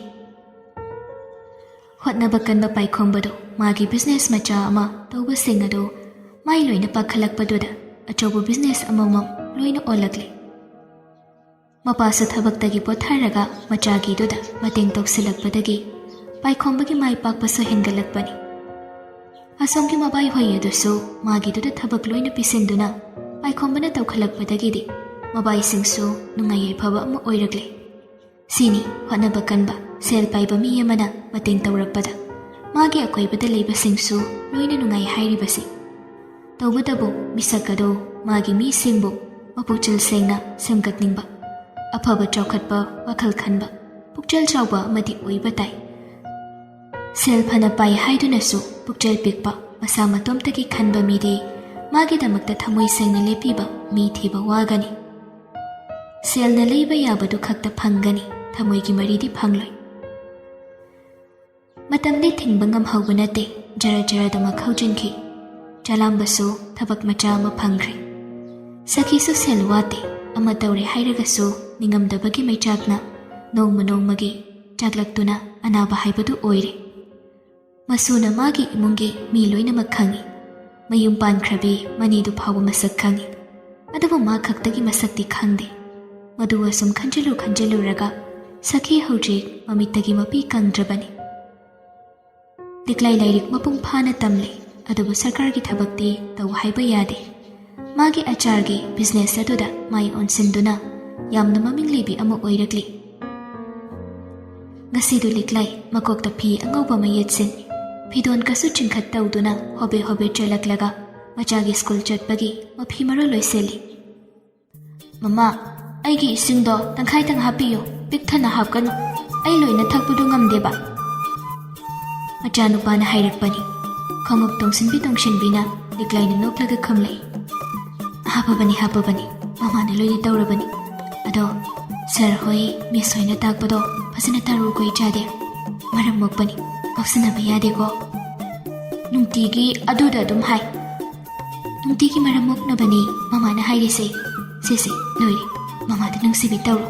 ꯍꯣꯠꯅꯕ ꯀꯟꯕ ꯄꯥꯏꯈꯣꯝꯕꯗꯨ ꯃꯥꯒꯤ ꯕꯤꯖꯤꯅꯦꯁ ꯃꯆꯥ ꯑꯃ ꯇꯧꯕꯁꯤꯡ ꯑꯗꯨ ꯃꯥꯏ ꯂꯣꯏꯅ ꯄꯥꯈꯠꯂꯛꯄꯗꯨꯗ ꯑꯆꯧꯕ ꯕꯤꯖꯤꯅꯦꯁ ꯑꯃꯃꯝ ꯂꯣꯏꯅ ꯑꯣꯜꯂꯛꯂꯦ꯫ ꯃꯄꯥꯁꯨ ꯊꯕꯛꯇꯒꯤ ꯄꯣꯊꯥꯔꯒ ꯃꯆꯥꯒꯤꯗꯨꯗ ꯃꯇꯦꯡ ꯇꯧꯁꯤꯜꯂꯛꯄꯗꯒꯤ ꯄꯥꯏꯈꯣꯝꯕꯒꯤ ꯃꯥꯏ ꯄꯥꯛꯄꯁꯨ ꯍꯦꯟꯒꯠꯂꯛꯄꯅꯤ꯫ ꯑꯁꯣꯝꯒꯤ ꯃꯕꯥꯏꯍꯣꯏ ꯑꯗꯨꯁꯨ ꯃꯥꯒꯤꯗꯨꯗ ꯊꯕꯛ ꯂꯣꯏꯅ ꯄꯤꯁꯤꯟꯗꯨꯅ ꯄꯥꯏꯈꯣꯝꯕꯅ ꯇꯧꯈꯠꯂꯛꯄꯗꯒꯤꯗꯤ ꯃꯕꯥꯏꯁꯤꯡꯁꯨ ꯅꯨꯡꯉꯥꯏ ꯌꯥꯏꯐꯕ ꯑꯃ ꯑꯣꯏꯔꯛꯂꯦ꯫ ꯁꯤꯅꯤ ꯍꯣꯠꯅꯕ ꯀꯟꯕ, ꯁꯦꯜ ꯄꯥꯏꯕ ꯃꯤ ꯑꯃꯅ ꯃꯇꯦꯡ ꯇꯧꯔꯛꯄꯗ ꯃꯥꯒꯤ ꯑꯀꯣꯏꯕꯗ ꯂꯩꯕꯁꯤꯡꯁꯨ ꯂꯣꯏꯅ ꯅꯨꯡꯉꯥꯏ ꯍꯥꯏꯔꯤꯕꯁꯤ꯫ ꯇꯧꯕꯇꯕꯨ ꯃꯤꯁꯛ ꯑꯗꯨ ꯃꯥꯒꯤ ꯃꯤꯁꯤꯡꯕꯨ ꯃꯄꯨꯛꯆꯦꯜ ꯁꯦꯡꯅ ꯁꯦꯝꯒꯠꯅꯤꯡꯕ, ꯑꯐꯕ ꯆꯥꯎꯈꯠꯄ ꯋꯥꯈꯜ ꯈꯟꯕ, ꯄꯨꯛꯆꯦꯜ ꯆꯥꯎꯕ ꯑꯃꯗꯤ ꯑꯣꯏꯕ ꯇꯥꯏ꯫ ꯁꯦꯜ ꯐꯅ ꯄꯥꯏ ꯍꯥꯏꯗꯨꯅꯁꯨ ꯄꯨꯛꯆꯦꯜ ꯄꯤꯛꯄ, ꯃꯁꯥ ꯃꯇꯣꯝꯇꯒꯤ ꯈꯟꯕ ꯃꯤꯗꯤ ꯃꯥꯒꯤꯗꯃꯛꯇ ꯊꯃꯣꯏ ꯁꯦꯡꯅ ꯂꯦꯞꯄꯤꯕ ꯃꯤ ꯊꯤꯕ ꯋꯥꯒꯅꯤ꯫ ꯁꯦꯜꯅ ꯂꯩꯕ ꯌꯥꯕꯗꯨ ꯈꯛꯇ ꯐꯪꯒꯅꯤ, ꯊꯃꯣꯏꯒꯤ ꯃꯔꯤꯗꯤ ꯐꯪꯂꯣꯏ꯫ ꯃꯇꯝꯗꯤ ꯊꯤꯡꯕ ꯉꯝꯍꯧꯕ ꯅꯠꯇꯦ, ꯖꯔ ꯖꯔꯗꯃꯛ ꯍꯧꯖꯤꯟꯈꯤ꯫ ꯆꯂꯥꯝꯕꯁꯨ ꯊꯕꯛ ꯃꯆꯥ ꯑꯃ ꯐꯪꯈ꯭ꯔꯦ꯫ ꯁꯈꯤꯁꯨ ꯁꯦꯜ ꯋꯥꯠꯇꯦ, ꯑꯃ ꯇꯧꯔꯦ ꯍꯥꯏꯔꯒꯁꯨ ꯅꯤꯡꯉꯝꯗꯕꯒꯤ ꯃꯩꯆꯥꯛꯅ ꯅꯣꯡꯃ ꯅꯣꯡꯃꯒꯤ ꯆꯥꯛꯂꯛꯇꯨꯅ ꯑꯅꯥꯕ ꯍꯥꯏꯕꯗꯨ ꯑꯣꯏꯔꯦ꯫ ꯃꯁꯨꯅ ꯃꯥꯒꯤ ꯏꯃꯨꯡꯒꯤ ꯃꯤ ꯂꯣꯏꯅꯃꯛ ꯈꯪꯏ꯫ ꯃꯌꯨꯝ ꯄꯥꯟꯈ꯭ꯔꯕꯤ ꯃꯅꯤꯗꯨ ꯐꯥꯎꯕ ꯃꯁꯛ ꯈꯪꯏ꯫ ꯑꯗꯨꯕꯨ ꯃꯥ ꯈꯛꯇꯒꯤ ꯃꯁꯛꯇꯤ ꯈꯪꯗꯦ꯫ ꯃꯗꯨ ꯑꯁꯨꯝ ꯈꯟꯖꯤꯜꯂꯨ ꯈꯟꯖꯤꯜꯂꯨꯔꯒ ꯁꯈꯤ ꯍꯧꯖꯤꯛ ꯃꯃꯤꯠꯇꯒꯤ ꯃꯄꯤ ꯀꯪꯗ꯭ꯔꯕꯅꯤ꯫ ꯂꯤꯛꯂꯥꯏ ꯂꯥꯏꯔꯤꯛ ꯃꯄꯨꯡ ꯐꯥꯅ ꯇꯝꯂꯤ, ꯑꯗꯨꯕꯨ ꯁꯔꯀꯥꯔꯒꯤ ꯊꯕꯛꯇꯤ ꯇꯧ ꯍꯥꯏꯕ ꯌꯥꯗꯦ꯫ ꯃꯥꯒꯤ ꯑꯆꯥꯔꯒꯤ ꯕꯤꯖꯤꯅꯦꯁ ꯑꯗꯨꯗ ꯃꯥꯏ ꯑꯣꯟꯁꯤꯟꯗꯨꯅ ꯌꯥꯝꯅ ꯃꯃꯤꯡ ꯂꯩꯕꯤ ꯑꯃ ꯑꯣꯏꯔꯛꯂꯤ꯫ ꯉꯁꯤꯗꯨ ꯂꯤꯛꯂꯥꯏ ꯃꯀꯣꯛꯇ ꯐꯤ ꯑꯉꯧꯕ ꯑꯃ ꯌꯦꯠꯁꯤꯟ, ꯐꯤꯗꯣꯟ ꯀꯁꯨ ꯆꯤꯡꯈꯠ ꯇꯧꯗꯨꯅ ꯍꯣꯕꯦ ꯍꯣꯕꯦ ꯆꯦꯜꯂꯛꯂꯒ ꯃꯆꯥꯒꯤ ꯁ꯭ꯀꯨꯜ ꯆꯠꯄꯒꯤ ꯃꯐꯤ ꯃꯔꯣꯜ ꯂꯣꯏꯁꯤꯜꯂꯤ꯫ "ꯃꯃꯥ, ꯑꯩꯒꯤ ꯏꯁꯤꯡꯗꯣ ꯇꯪꯈꯥꯏꯇꯪ ꯍꯥꯞꯄꯤꯌꯨ, ꯄꯤꯛ ꯊꯟꯅ ꯍꯥꯞꯀꯅꯨ, ꯑꯩ ꯂꯣꯏꯅ ꯊꯛꯄꯗꯨ ꯉꯝꯗꯦꯕ"꯫ ꯃꯆꯥꯅꯨꯄꯥꯅ ꯍꯥꯏꯔꯛꯄꯅꯤ꯫ ꯈꯣꯡꯎꯞ ꯇꯣꯡꯁꯤꯟꯕꯤ ꯇꯣꯡꯁꯤꯟꯕꯤꯅ ꯂꯤꯛꯂꯥꯏꯅ ꯅꯣꯛꯂꯒ ꯈꯨꯝꯂꯛꯏ꯫ "ꯍꯥꯞꯄꯕꯅꯤ, ꯍꯥꯞꯄꯕꯅꯤ, ꯃꯃꯥꯅ ꯂꯣꯏꯅ ꯇꯧꯔꯕꯅꯤ꯫ ꯑꯗꯣ ꯁꯥꯔ ꯍꯣꯏ, ꯃꯤꯁ ꯍꯣꯏꯅ ꯇꯥꯛꯄꯗꯣ ꯐꯖꯅ ꯇꯥꯔꯨꯀꯣ ꯏꯆꯥꯗꯤ꯫ ꯃꯔꯝ ꯃꯣꯛꯄꯅꯤ, ꯉꯥꯎꯁꯤꯟꯅꯕ ꯌꯥꯗꯦꯀꯣ꯫ ꯅꯨꯡꯇꯤꯒꯤ ꯑꯗꯨꯗ ꯑꯗꯨꯝ ꯍꯥꯏ꯫ ꯅꯨꯡꯇꯤꯒꯤ ꯃꯔꯝ ꯃꯣꯛꯅꯕꯅꯤ ꯃꯃꯥꯅ ꯍꯥꯏꯔꯤꯁꯦ꯫ ꯁꯦ ꯁꯦ, ꯂꯣꯏꯔꯦ꯫ ꯃꯃꯥꯗ ꯅꯨꯡꯁꯤꯕꯤ ꯇꯧꯔꯣ꯫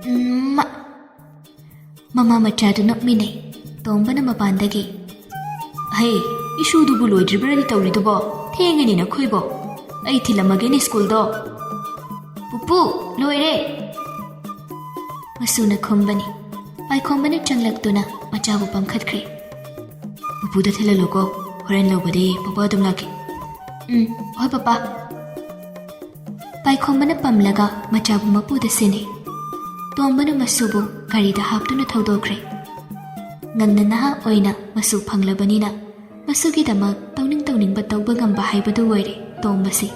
ꯎꯝ, ꯃ-" ꯃꯃꯥ ꯃꯆꯥꯗꯨ ꯅꯣꯛꯃꯤꯟꯅꯩ꯫ ꯇꯣꯝꯕꯅ ꯃꯄꯥꯟꯗꯒꯤ, "ꯍꯦ, ꯏꯁꯨꯗꯨꯕꯨ ꯂꯣꯏꯗ꯭ꯔꯤꯕ꯭ꯔꯅꯤ ꯇꯧꯔꯤꯗꯨꯕꯣ? ꯊꯦꯡꯉꯅꯤ ꯅꯈꯣꯏꯕꯣ꯫ ꯑꯩ ꯊꯤꯜꯂꯝꯃꯒꯦꯅꯦ ꯁ꯭ꯀꯨꯜꯗꯣ꯫ ꯄꯨꯄꯨ, ꯂꯣꯏꯔꯦ!" ꯃꯁꯨꯅ ꯈꯨꯝꯕꯅꯤ꯫ ꯄꯥꯏꯈꯣꯝꯕꯅ ꯆꯪꯂꯛꯇꯨꯅ ꯃꯆꯥꯕꯨ ꯄꯝꯈꯠꯈ꯭ꯔꯦ꯫ "ꯄꯨꯄꯨꯗ ꯊꯤꯜꯍꯜꯂꯨꯀꯣ, ꯍꯣꯔꯦꯟ ꯂꯧꯕꯗꯤ ꯄꯨꯄꯨ ꯑꯗꯨꯝ ꯂꯥꯛꯀꯦ꯫" "ꯎꯝ, ꯍꯣꯏ ꯄꯄꯥ꯫" ꯄꯥꯏꯈꯣꯝꯕꯅ ꯄꯝꯂꯒ ꯃꯆꯥꯕꯨ ꯃꯄꯨꯗ ꯁꯤꯟꯅꯩ꯫ ꯇꯣꯝꯕꯅ ꯃꯁꯨꯕꯨ ꯒꯥꯔꯤꯗ ꯍꯥꯞꯇꯨꯅ ꯊꯧꯗꯣꯛꯈ꯭ꯔꯦ꯫ ꯉꯟꯅ ꯅꯍꯥ ꯑꯣꯏꯅ ꯃꯁꯨ ꯐꯪꯂꯕꯅꯤꯅ ꯃꯁꯨꯒꯤꯗꯃꯛ ꯇꯧꯅꯤꯡ ꯇꯧꯅꯤꯡꯕ ꯇꯧꯕ ꯉꯝꯕ ꯍꯥꯏꯕꯗꯨ ꯑꯣꯏꯔꯦ ꯇꯣꯝꯕꯁꯤ꯫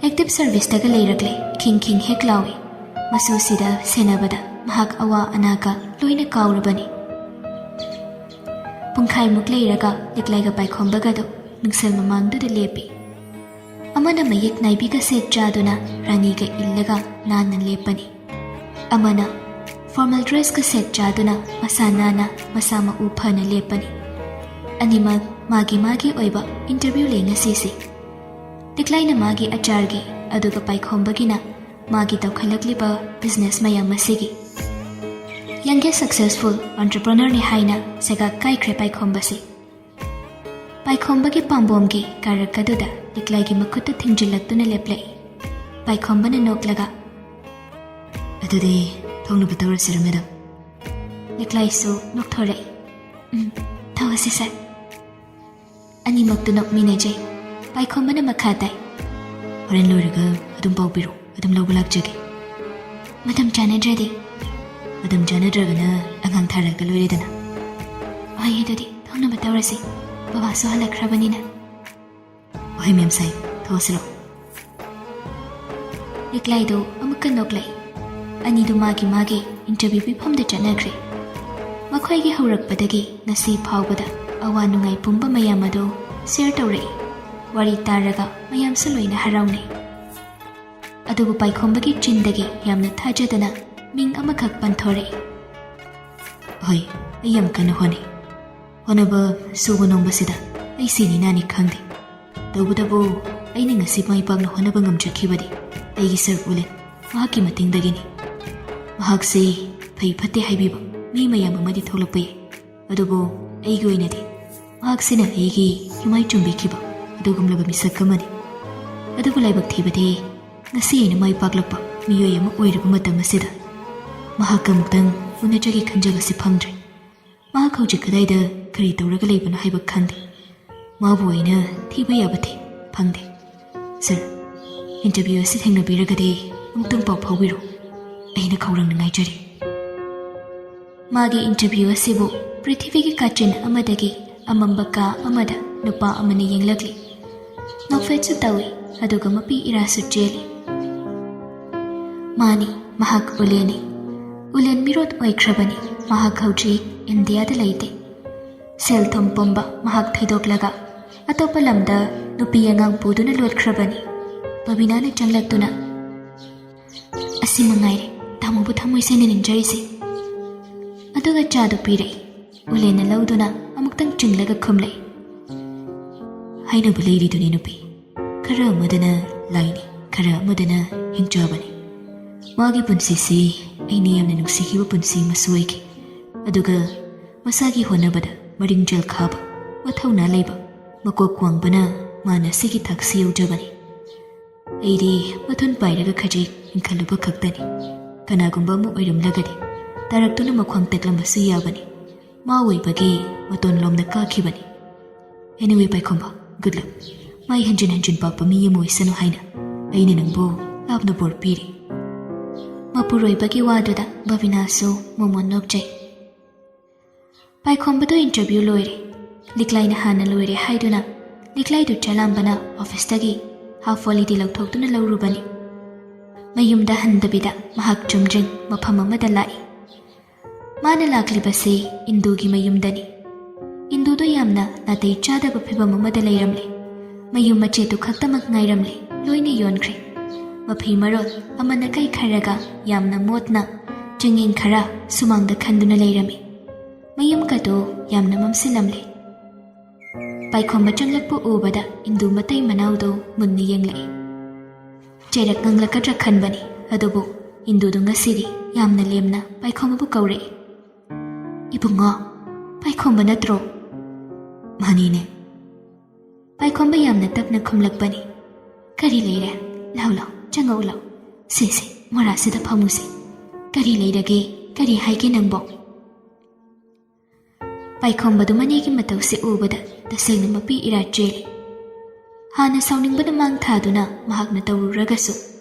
ꯑꯦꯛꯇꯤꯚ ꯁꯔꯚꯤꯁꯇꯒ ꯂꯩꯔꯛꯂꯦ, ꯈꯤꯡ ꯈꯤꯡ ꯍꯦꯛ ꯂꯥꯎꯏ꯫ ꯃꯁꯨꯁꯤꯗ ꯁꯦꯟꯅꯕꯗ ꯃꯍꯥꯛ ꯑꯋꯥ ꯑꯅꯥꯒ ꯂꯣꯏꯅ ꯀꯥꯎꯔꯕꯅꯤ꯫ ꯄꯨꯡꯈꯥꯏꯃꯨꯛ ꯂꯩꯔꯒ ꯂꯤꯛꯂꯥꯏꯒ ꯄꯥꯏꯈꯣꯝꯕꯒꯗꯣ ꯅꯨꯡꯁꯦꯜ ꯃꯃꯥꯡꯗꯨꯗ ꯂꯦꯞꯄꯤ꯫ ꯑꯃꯅ ꯃꯌꯦꯛ ꯅꯥꯏꯕꯤꯒ ꯁꯦꯠ ꯆꯥꯗꯨꯅ ꯔꯥꯅꯤꯒ ꯏꯜꯂꯒ ꯅꯥꯟꯅ ꯂꯦꯞꯄꯅꯤ꯫ ꯑꯃꯅ ꯐꯣꯔꯃꯦꯜ ꯗ꯭ꯔꯦꯁꯀ ꯁꯦꯠ ꯆꯥꯗꯨꯅ ꯃꯁꯥ ꯅꯥꯟꯅ ꯃꯁꯥ ꯃꯎ ꯐꯅ ꯂꯦꯞꯄꯅꯤ꯫ ꯑꯅꯤꯃꯛ ꯃꯥꯒꯤ ꯃꯥꯒꯤ ꯑꯣꯏꯕ ꯏꯟꯇꯔꯚ꯭ꯌꯨ ꯂꯩ ꯉꯁꯤꯁꯤ꯫ ꯂꯤꯛꯂꯥꯏꯅ ꯃꯥꯒꯤ ꯑꯆꯥꯔꯒꯤ, ꯑꯗꯨꯒ ꯄꯥꯏꯈꯣꯝꯕꯒꯤꯅ ꯃꯥꯒꯤ ꯇꯧꯈꯠꯂꯛꯂꯤꯕ ꯕꯤꯖꯤꯅꯦꯁ ꯃꯌꯥꯝ ꯑꯁꯤꯒꯤ꯫ ꯌꯪꯒꯦꯁ ꯁꯛꯁꯦꯁꯐꯨꯜ ꯑꯣꯟꯇꯔꯄ꯭ꯔꯅꯔꯅꯤ ꯍꯥꯏꯅ ꯁꯦꯒꯥꯛ ꯀꯥꯏꯈ꯭ꯔꯦ ꯄꯥꯏꯈꯣꯝꯕꯁꯤ꯫ ꯄꯥꯏꯈꯣꯝꯕꯒꯤ ꯄꯥꯝꯕꯣꯝꯒꯤ ꯀꯥꯔꯛ ꯑꯗꯨꯗ ꯂꯤꯛꯂꯥꯏꯒꯤ ꯃꯈꯨꯠꯇꯨ ꯊꯤꯡꯖꯤꯜꯂꯛꯇꯨꯅ ꯂꯦꯞꯂꯛꯏ꯫ ꯄꯥꯏꯈꯣꯝꯕꯅ ꯅꯣꯛꯂꯒ, "ꯑꯗꯨꯗꯤ ꯊꯣꯡꯅꯕ ꯇꯧꯔꯁꯤꯔ, ꯃꯦꯗꯥꯝ?" ꯂꯤꯛꯂꯥꯏꯁꯨ ꯅꯣꯛꯊꯣꯔꯛꯏ꯫ "ꯎꯝ, ꯊꯧꯔꯁꯤ ꯁꯥꯔ꯫" ꯑꯅꯤꯃꯛꯇꯨ ꯅꯣꯛꯃꯤꯟꯅꯖꯩ꯫ ꯄꯥꯏꯈꯣꯝꯕꯅ ꯃꯈꯥ ꯇꯥꯏ, "ꯍꯣꯔꯦꯟ ꯂꯣꯏꯔꯒ ꯑꯗꯨꯝ ꯄꯥꯎ ꯄꯤꯔꯣ, ꯑꯗꯨꯝ ꯂꯧꯕ ꯂꯥꯛꯆꯒꯦ꯫" "ꯃꯇꯝ ꯆꯥꯟꯅꯗ꯭ꯔꯗꯤ?" "ꯃꯇꯝ ꯆꯥꯟꯅꯗ꯭ꯔꯒꯅ ꯑꯉꯥꯡ ꯊꯥꯔꯛꯑꯒ ꯂꯣꯏꯔꯦꯗꯅ꯫" "ꯍꯣꯏ, ꯑꯗꯨꯗꯤ ꯊꯣꯡꯅꯕ ꯇꯧꯔꯁꯤ, ꯕꯕꯥꯁꯨ ꯍꯜꯂꯛꯈ꯭ꯔꯕꯅꯤꯅ꯫" "ꯍꯣꯏ ꯃꯦꯝ ꯁꯥꯍꯦꯕ, ꯊꯣꯛꯑꯁꯤꯔꯣ?" ꯂꯤꯛꯂꯥꯏꯗꯨ ꯑꯃꯨꯛꯀ ꯅꯣꯛꯂꯛꯏ꯫ ꯑꯅꯤꯗꯨ ꯃꯥꯒꯤ ꯃꯥꯒꯤ ꯏꯟꯇꯔꯚ꯭ꯌꯨ ꯄꯤꯐꯝꯗ ꯆꯠꯅꯈ꯭ꯔꯦ꯫ ꯃꯈꯣꯏꯒꯤ ꯍꯧꯔꯛꯄꯗꯒꯤ ꯉꯁꯤ ꯐꯥꯎꯕꯗ ꯑꯋꯥ ꯅꯨꯡꯉꯥꯏ ꯄꯨꯝꯕ ꯃꯌꯥꯝ ꯑꯗꯨ ꯁꯤꯌꯔ ꯇꯧꯔꯛꯏ꯫ ꯋꯥꯔꯤ ꯇꯥꯔꯒ ꯃꯌꯥꯝꯁꯨ ꯂꯣꯏꯅ ꯍꯔꯥꯎꯅꯩ꯫ ꯑꯗꯨꯕꯨ ꯄꯥꯏꯈꯣꯝꯕꯒꯤ ꯆꯤꯟꯗꯒꯤ ꯌꯥꯝꯅ ꯊꯥꯖꯗꯅ ꯃꯤꯡ ꯑꯃꯈꯛ ꯄꯟꯊꯣꯔꯛꯏ꯫ ꯍꯣꯏ, ꯑꯩ ꯌꯥꯝ ꯀꯟꯅ ꯍꯣꯠꯅꯩ꯫ ꯍꯣꯠꯅꯕ, ꯁꯨꯕ ꯅꯣꯝꯕꯁꯤꯗ ꯑꯩ ꯁꯤꯅꯤ ꯅꯥꯅꯤ ꯈꯪꯗꯦ꯫ ꯇꯧꯕꯇꯕꯨ ꯑꯩꯅ ꯉꯁꯤ ꯃꯥꯏ ꯄꯥꯛꯅ ꯍꯣꯠꯅꯕ ꯉꯝꯖꯈꯤꯕꯗꯤ ꯑꯩꯒꯤ ꯁꯔ ꯎꯂꯦꯟ, ꯃꯍꯥꯛꯀꯤ ꯃꯇꯦꯡꯗꯒꯤꯅꯤ꯫ ꯃꯍꯥꯛꯁꯤ ꯐꯩ ꯐꯠꯇꯦ ꯍꯥꯏꯕꯤꯕ ꯃꯤ ꯃꯌꯥꯝ ꯑꯃꯗꯤ ꯊꯣꯛꯂꯛꯄ ꯌꯥꯏ, ꯑꯗꯨꯕꯨ ꯑꯩꯒꯤ ꯑꯣꯏꯅꯗꯤ ꯃꯍꯥꯛꯁꯤꯅ ꯑꯩꯒꯤ ꯌꯨꯃꯥꯏ ꯆꯨꯝꯕꯤꯈꯤꯕ ꯑꯗꯨꯒꯨꯝꯂꯕ ꯃꯤꯁꯛ ꯑꯃꯅꯤ꯫ ꯑꯗꯨꯕꯨ ꯂꯥꯏꯕꯛ ꯊꯤꯕꯗꯤ ꯉꯁꯤ ꯑꯩꯅ ꯃꯥꯏ ꯄꯥꯛꯂꯛꯄ ꯃꯤꯑꯣꯏ ꯑꯃ ꯑꯣꯏꯔꯕ ꯃꯇꯝ ꯑꯁꯤꯗ ꯃꯍꯥꯛꯀ ꯑꯃꯨꯛꯇꯪ ꯎꯅꯖꯒꯦ ꯈꯟꯖꯕꯁꯤ ꯐꯪꯗ꯭ꯔꯦ꯫ ꯃꯍꯥꯛ ꯍꯧꯖꯤꯛ ꯀꯗꯥꯏꯗ ꯀꯔꯤ ꯇꯧꯔꯒ ꯂꯩꯕꯅꯣ ꯍꯥꯏꯕ ꯈꯪꯗꯦ꯫ ꯃꯥꯕꯨ ꯑꯩꯅ ꯊꯤꯕ ꯌꯥꯕ ꯊꯤ ꯐꯪꯗꯦ꯫ ꯁꯔ, ꯏꯟꯇꯔꯚ꯭ꯌꯨ ꯑꯁꯤ ꯊꯦꯡꯅꯕꯤꯔꯒꯗꯤ ꯑꯃꯨꯛꯇꯪ ꯄꯥꯎ ꯐꯥꯎꯕꯤꯔꯣ꯫ ꯑꯩꯅ ꯈꯧꯔꯥꯡꯅ ꯉꯥꯏꯖꯔꯤ꯫ ꯃꯥꯒꯤ ꯏꯟꯇꯔꯚ꯭ꯌꯨ ꯑꯁꯤꯕꯨ ꯄ꯭ꯔꯤꯊꯤꯕꯤꯒꯤ ꯀꯥꯆꯤꯟ ꯑꯃꯗꯒꯤ ꯑꯃꯝꯕ ꯀꯥ ꯑꯃꯗ ꯅꯨꯄꯥ ꯑꯃꯅ ꯌꯦꯡꯂꯛꯂꯤ꯫ ꯅꯣꯛꯐꯦꯠꯁꯨ ꯇꯧꯏ, ꯑꯗꯨꯒ ꯃꯄꯤ ꯏꯔꯥꯁꯨ ꯆꯦꯜꯂꯤ꯫ ꯃꯥꯅꯤ, ꯃꯍꯥꯛ ꯎꯂꯦꯟꯅꯤ꯫ ꯎꯂꯦꯟ ꯃꯤꯔꯣꯠ ꯑꯣꯏꯈ꯭ꯔꯕꯅꯤ꯫ ꯃꯍꯥꯛ ꯍꯧꯖꯤꯛ ꯏꯟꯗꯤꯌꯥꯗ ꯂꯩꯇꯦ꯫ ꯁꯦꯜ ꯊꯨꯝ ꯄꯨꯝꯕ ꯃꯍꯥꯛ ꯊꯩꯗꯣꯛꯂꯒ ꯑꯇꯣꯞꯄ ꯂꯝꯗ ꯅꯨꯄꯤ ꯑꯉꯥꯡ ꯄꯨꯗꯨꯅ ꯂꯣꯠꯈ꯭ꯔꯕꯅꯤ꯫ ꯕꯕꯤꯅꯥꯅ ꯆꯪꯂꯛꯇꯨꯅ, "ꯑꯁꯤ ꯃꯉꯥꯏꯔꯦ ꯇꯥꯃꯣꯕꯨ ꯊꯃꯣꯏ ꯁꯦꯡꯅ ꯅꯤꯡꯖꯔꯤꯁꯦ"꯫ ꯑꯗꯨꯒ ꯆꯥꯗꯨ ꯄꯤꯔꯛꯏ꯫ ꯎꯂꯦꯟꯅ ꯂꯧꯗꯨꯅ ꯑꯃꯨꯛꯇꯪ ꯆꯤꯡꯂꯒ ꯈꯨꯝꯂꯛꯏ꯫ ꯍꯥꯏꯅꯕ ꯂꯩꯔꯤꯗꯨꯅꯤ ꯅꯨꯄꯤ, ꯈꯔ ꯑꯃꯗꯅ ꯂꯥꯏꯅꯤ, ꯈꯔ ꯑꯃꯗꯅ ꯍꯤꯡꯆꯥꯕꯅꯤ꯫ ꯃꯥꯒꯤ ꯄꯨꯟꯁꯤꯁꯤ ꯑꯩꯅ ꯌꯥꯝꯅ ꯅꯨꯡꯁꯤꯈꯤꯕ ꯄꯨꯟꯁꯤ ꯑꯃꯁꯨ ꯑꯣꯏꯈꯤ꯫ ꯑꯗꯨꯒ ꯃꯁꯥꯒꯤ ꯍꯣꯠꯅꯕꯗ ꯃꯔꯤꯡꯖꯦꯜ ꯈꯥꯕ, ꯃꯊꯧꯅꯥ ꯂꯩꯕ, ꯃꯀꯣꯛ ꯋꯥꯡꯕꯅ ꯃꯥꯅ ꯑꯁꯤꯒꯤ ꯊꯥꯛꯁꯤ ꯌꯧꯖꯕꯅꯤ꯫ ꯑꯩꯗꯤ ꯃꯊꯨꯟ ꯄꯥꯏꯔꯒ ꯈꯖꯤꯛ ꯏꯟꯈꯠꯂꯨꯕ ꯈꯛꯇꯅꯤ꯫ ꯀꯅꯥꯒꯨꯝꯕ ꯑꯃ ꯑꯣꯏꯔꯝꯂꯒꯗꯤ ꯇꯥꯔꯛꯇꯨꯅ ꯃꯈ꯭ꯋꯥꯡ ꯇꯦꯛꯂꯝꯕꯁꯨ ꯌꯥꯕꯅꯤ꯫ ꯃꯥ ꯑꯣꯏꯕꯒꯤ ꯃꯇꯣꯟ ꯂꯣꯝꯗ ꯀꯥꯈꯤꯕꯅꯤ꯫ Anyway, ꯄꯥꯏꯈꯣꯝꯕ, good luck꯫ ꯃꯥꯏ ꯍꯟꯖꯤꯟ ꯍꯟꯖꯤꯟ ꯄꯥꯛꯄ ꯃꯤ ꯑꯃ ꯑꯣꯏꯁꯅꯨ ꯍꯥꯏꯅ ꯑꯩꯅ ꯅꯪꯕꯨ ꯂꯥꯞꯅ ꯕꯣꯔ ꯄꯤꯔꯤ꯫ ꯃꯄꯨꯔꯣꯏꯕꯒꯤ ꯋꯥꯗꯨꯗ ꯕꯕꯤꯅꯥꯁꯨ ꯃꯣꯃꯣꯟ ꯅꯣꯛꯆꯩ꯫ ꯄꯥꯏꯈꯣꯝꯕꯗꯨ ꯏꯟꯇꯔꯚ꯭ꯌꯨ ꯂꯣꯏꯔꯦ꯫ ꯂꯤꯛꯂꯥꯏꯅ ꯍꯥꯟꯅ ꯂꯣꯏꯔꯦ ꯍꯥꯏꯗꯨꯅ ꯂꯤꯛꯂꯥꯏꯗꯨ ꯆꯂꯥꯝꯕꯅ ꯑꯣꯐꯤꯁꯇꯒꯤ ꯍꯥꯐ ꯍꯣꯂꯤꯗꯦ ꯂꯧꯊꯣꯛꯇꯨꯅ ꯂꯧꯔꯨꯕꯅꯤ꯫ ꯃꯌꯨꯝꯗ ꯍꯟꯗꯕꯤꯗ ꯃꯍꯥꯛ ꯆꯨꯝꯗ꯭ꯔꯤꯡ ꯃꯐꯝ ꯑꯃꯗ ꯂꯥꯛꯏ꯫ ꯃꯥꯅ ꯂꯥꯛꯂꯤꯕꯁꯤ ꯏꯟꯗꯨꯒꯤ ꯃꯌꯨꯝꯗꯅꯤ꯫ ꯏꯟꯗꯨꯗꯣ ꯌꯥꯝꯅ ꯅꯥꯇꯩ ꯆꯥꯗꯕ ꯐꯤꯕꯝ ꯑꯃꯗ ꯂꯩꯔꯝꯂꯦ꯫ ꯃꯌꯨꯝ ꯃꯆꯦꯠꯇꯨ ꯈꯛꯇꯃꯛ ꯉꯥꯏꯔꯝꯂꯦ, ꯂꯣꯏꯅ ꯌꯣꯟꯈ꯭ꯔꯦ꯫ ꯃꯐꯤ ꯃꯔꯣꯜ ꯑꯃꯅ ꯀꯩ ꯈꯔꯒ ꯌꯥꯝꯅ ꯃꯣꯠꯅ ꯆꯤꯡꯌꯦꯟ ꯈꯔ ꯁꯨꯃꯥꯡꯗ ꯈꯟꯗꯨꯅ ꯂꯩꯔꯝꯃꯤ꯫ ꯃꯌꯨꯝꯒꯗꯨ ꯌꯥꯝꯅ ꯃꯝꯁꯤꯜꯂꯝꯂꯦ꯫ ꯄꯥꯏꯈꯣꯝꯕ ꯆꯪꯂꯛꯄ ꯎꯕꯗ ꯏꯟꯗꯨ ꯃꯇꯩ ꯃꯅꯥꯎꯗꯨ ꯃꯨꯟꯅ ꯌꯦꯡꯂꯛꯏ꯫ ꯆꯩꯔꯛ ꯉꯥꯡꯂꯛꯀꯗ꯭ꯔꯥ ꯈꯟꯕꯅꯤ, ꯑꯗꯨꯕꯨ ꯏꯟꯗꯨꯗꯨ ꯉꯁꯤꯗꯤ ꯌꯥꯝꯅ ꯂꯦꯝꯅ ꯄꯥꯏꯈꯣꯝꯕꯕꯨ ꯀꯧꯔꯛꯏ꯫ "ꯏꯕꯨꯡꯉꯣ, ꯄꯥꯏꯈꯣꯝꯕ ꯅꯠꯇ꯭ꯔꯣ?" "ꯃꯥꯅꯤꯅꯦ꯫" ꯄꯥꯏꯈꯣꯝꯕ ꯌꯥꯝꯅ ꯇꯞꯅ ꯈꯨꯝꯂꯛꯄꯅꯤ꯫ "ꯀꯔꯤ ꯂꯩꯔꯦ? ꯂꯥꯎ ꯂꯥꯎ, ꯆꯪꯉꯛꯎ ꯂꯥꯎ꯫ ꯁꯦ ꯁꯦ, ꯃꯣꯔꯥꯁꯤꯗ ꯐꯝꯃꯨꯁꯦ꯫ ꯀꯔꯤ ꯂꯩꯔꯒꯦ? ꯀꯔꯤ ꯍꯥꯏꯒꯦ ꯅꯪꯕꯣ?" ꯄꯥꯏꯈꯣꯝꯕꯗꯨ ꯃꯅꯦꯒꯤ ꯃꯇꯧꯁꯦ ꯎꯕꯗ ꯇꯁꯦꯡꯅ ꯃꯄꯤ ꯏꯔꯥ ꯆꯦꯜꯂꯤ꯫ ꯍꯥꯟꯅ ꯁꯥꯎꯅꯤꯡꯕꯅ ꯃꯥꯡ ꯊꯥꯗꯨꯅ ꯃꯍꯥꯛꯅ ꯇꯧꯔꯨꯔꯒꯁꯨ,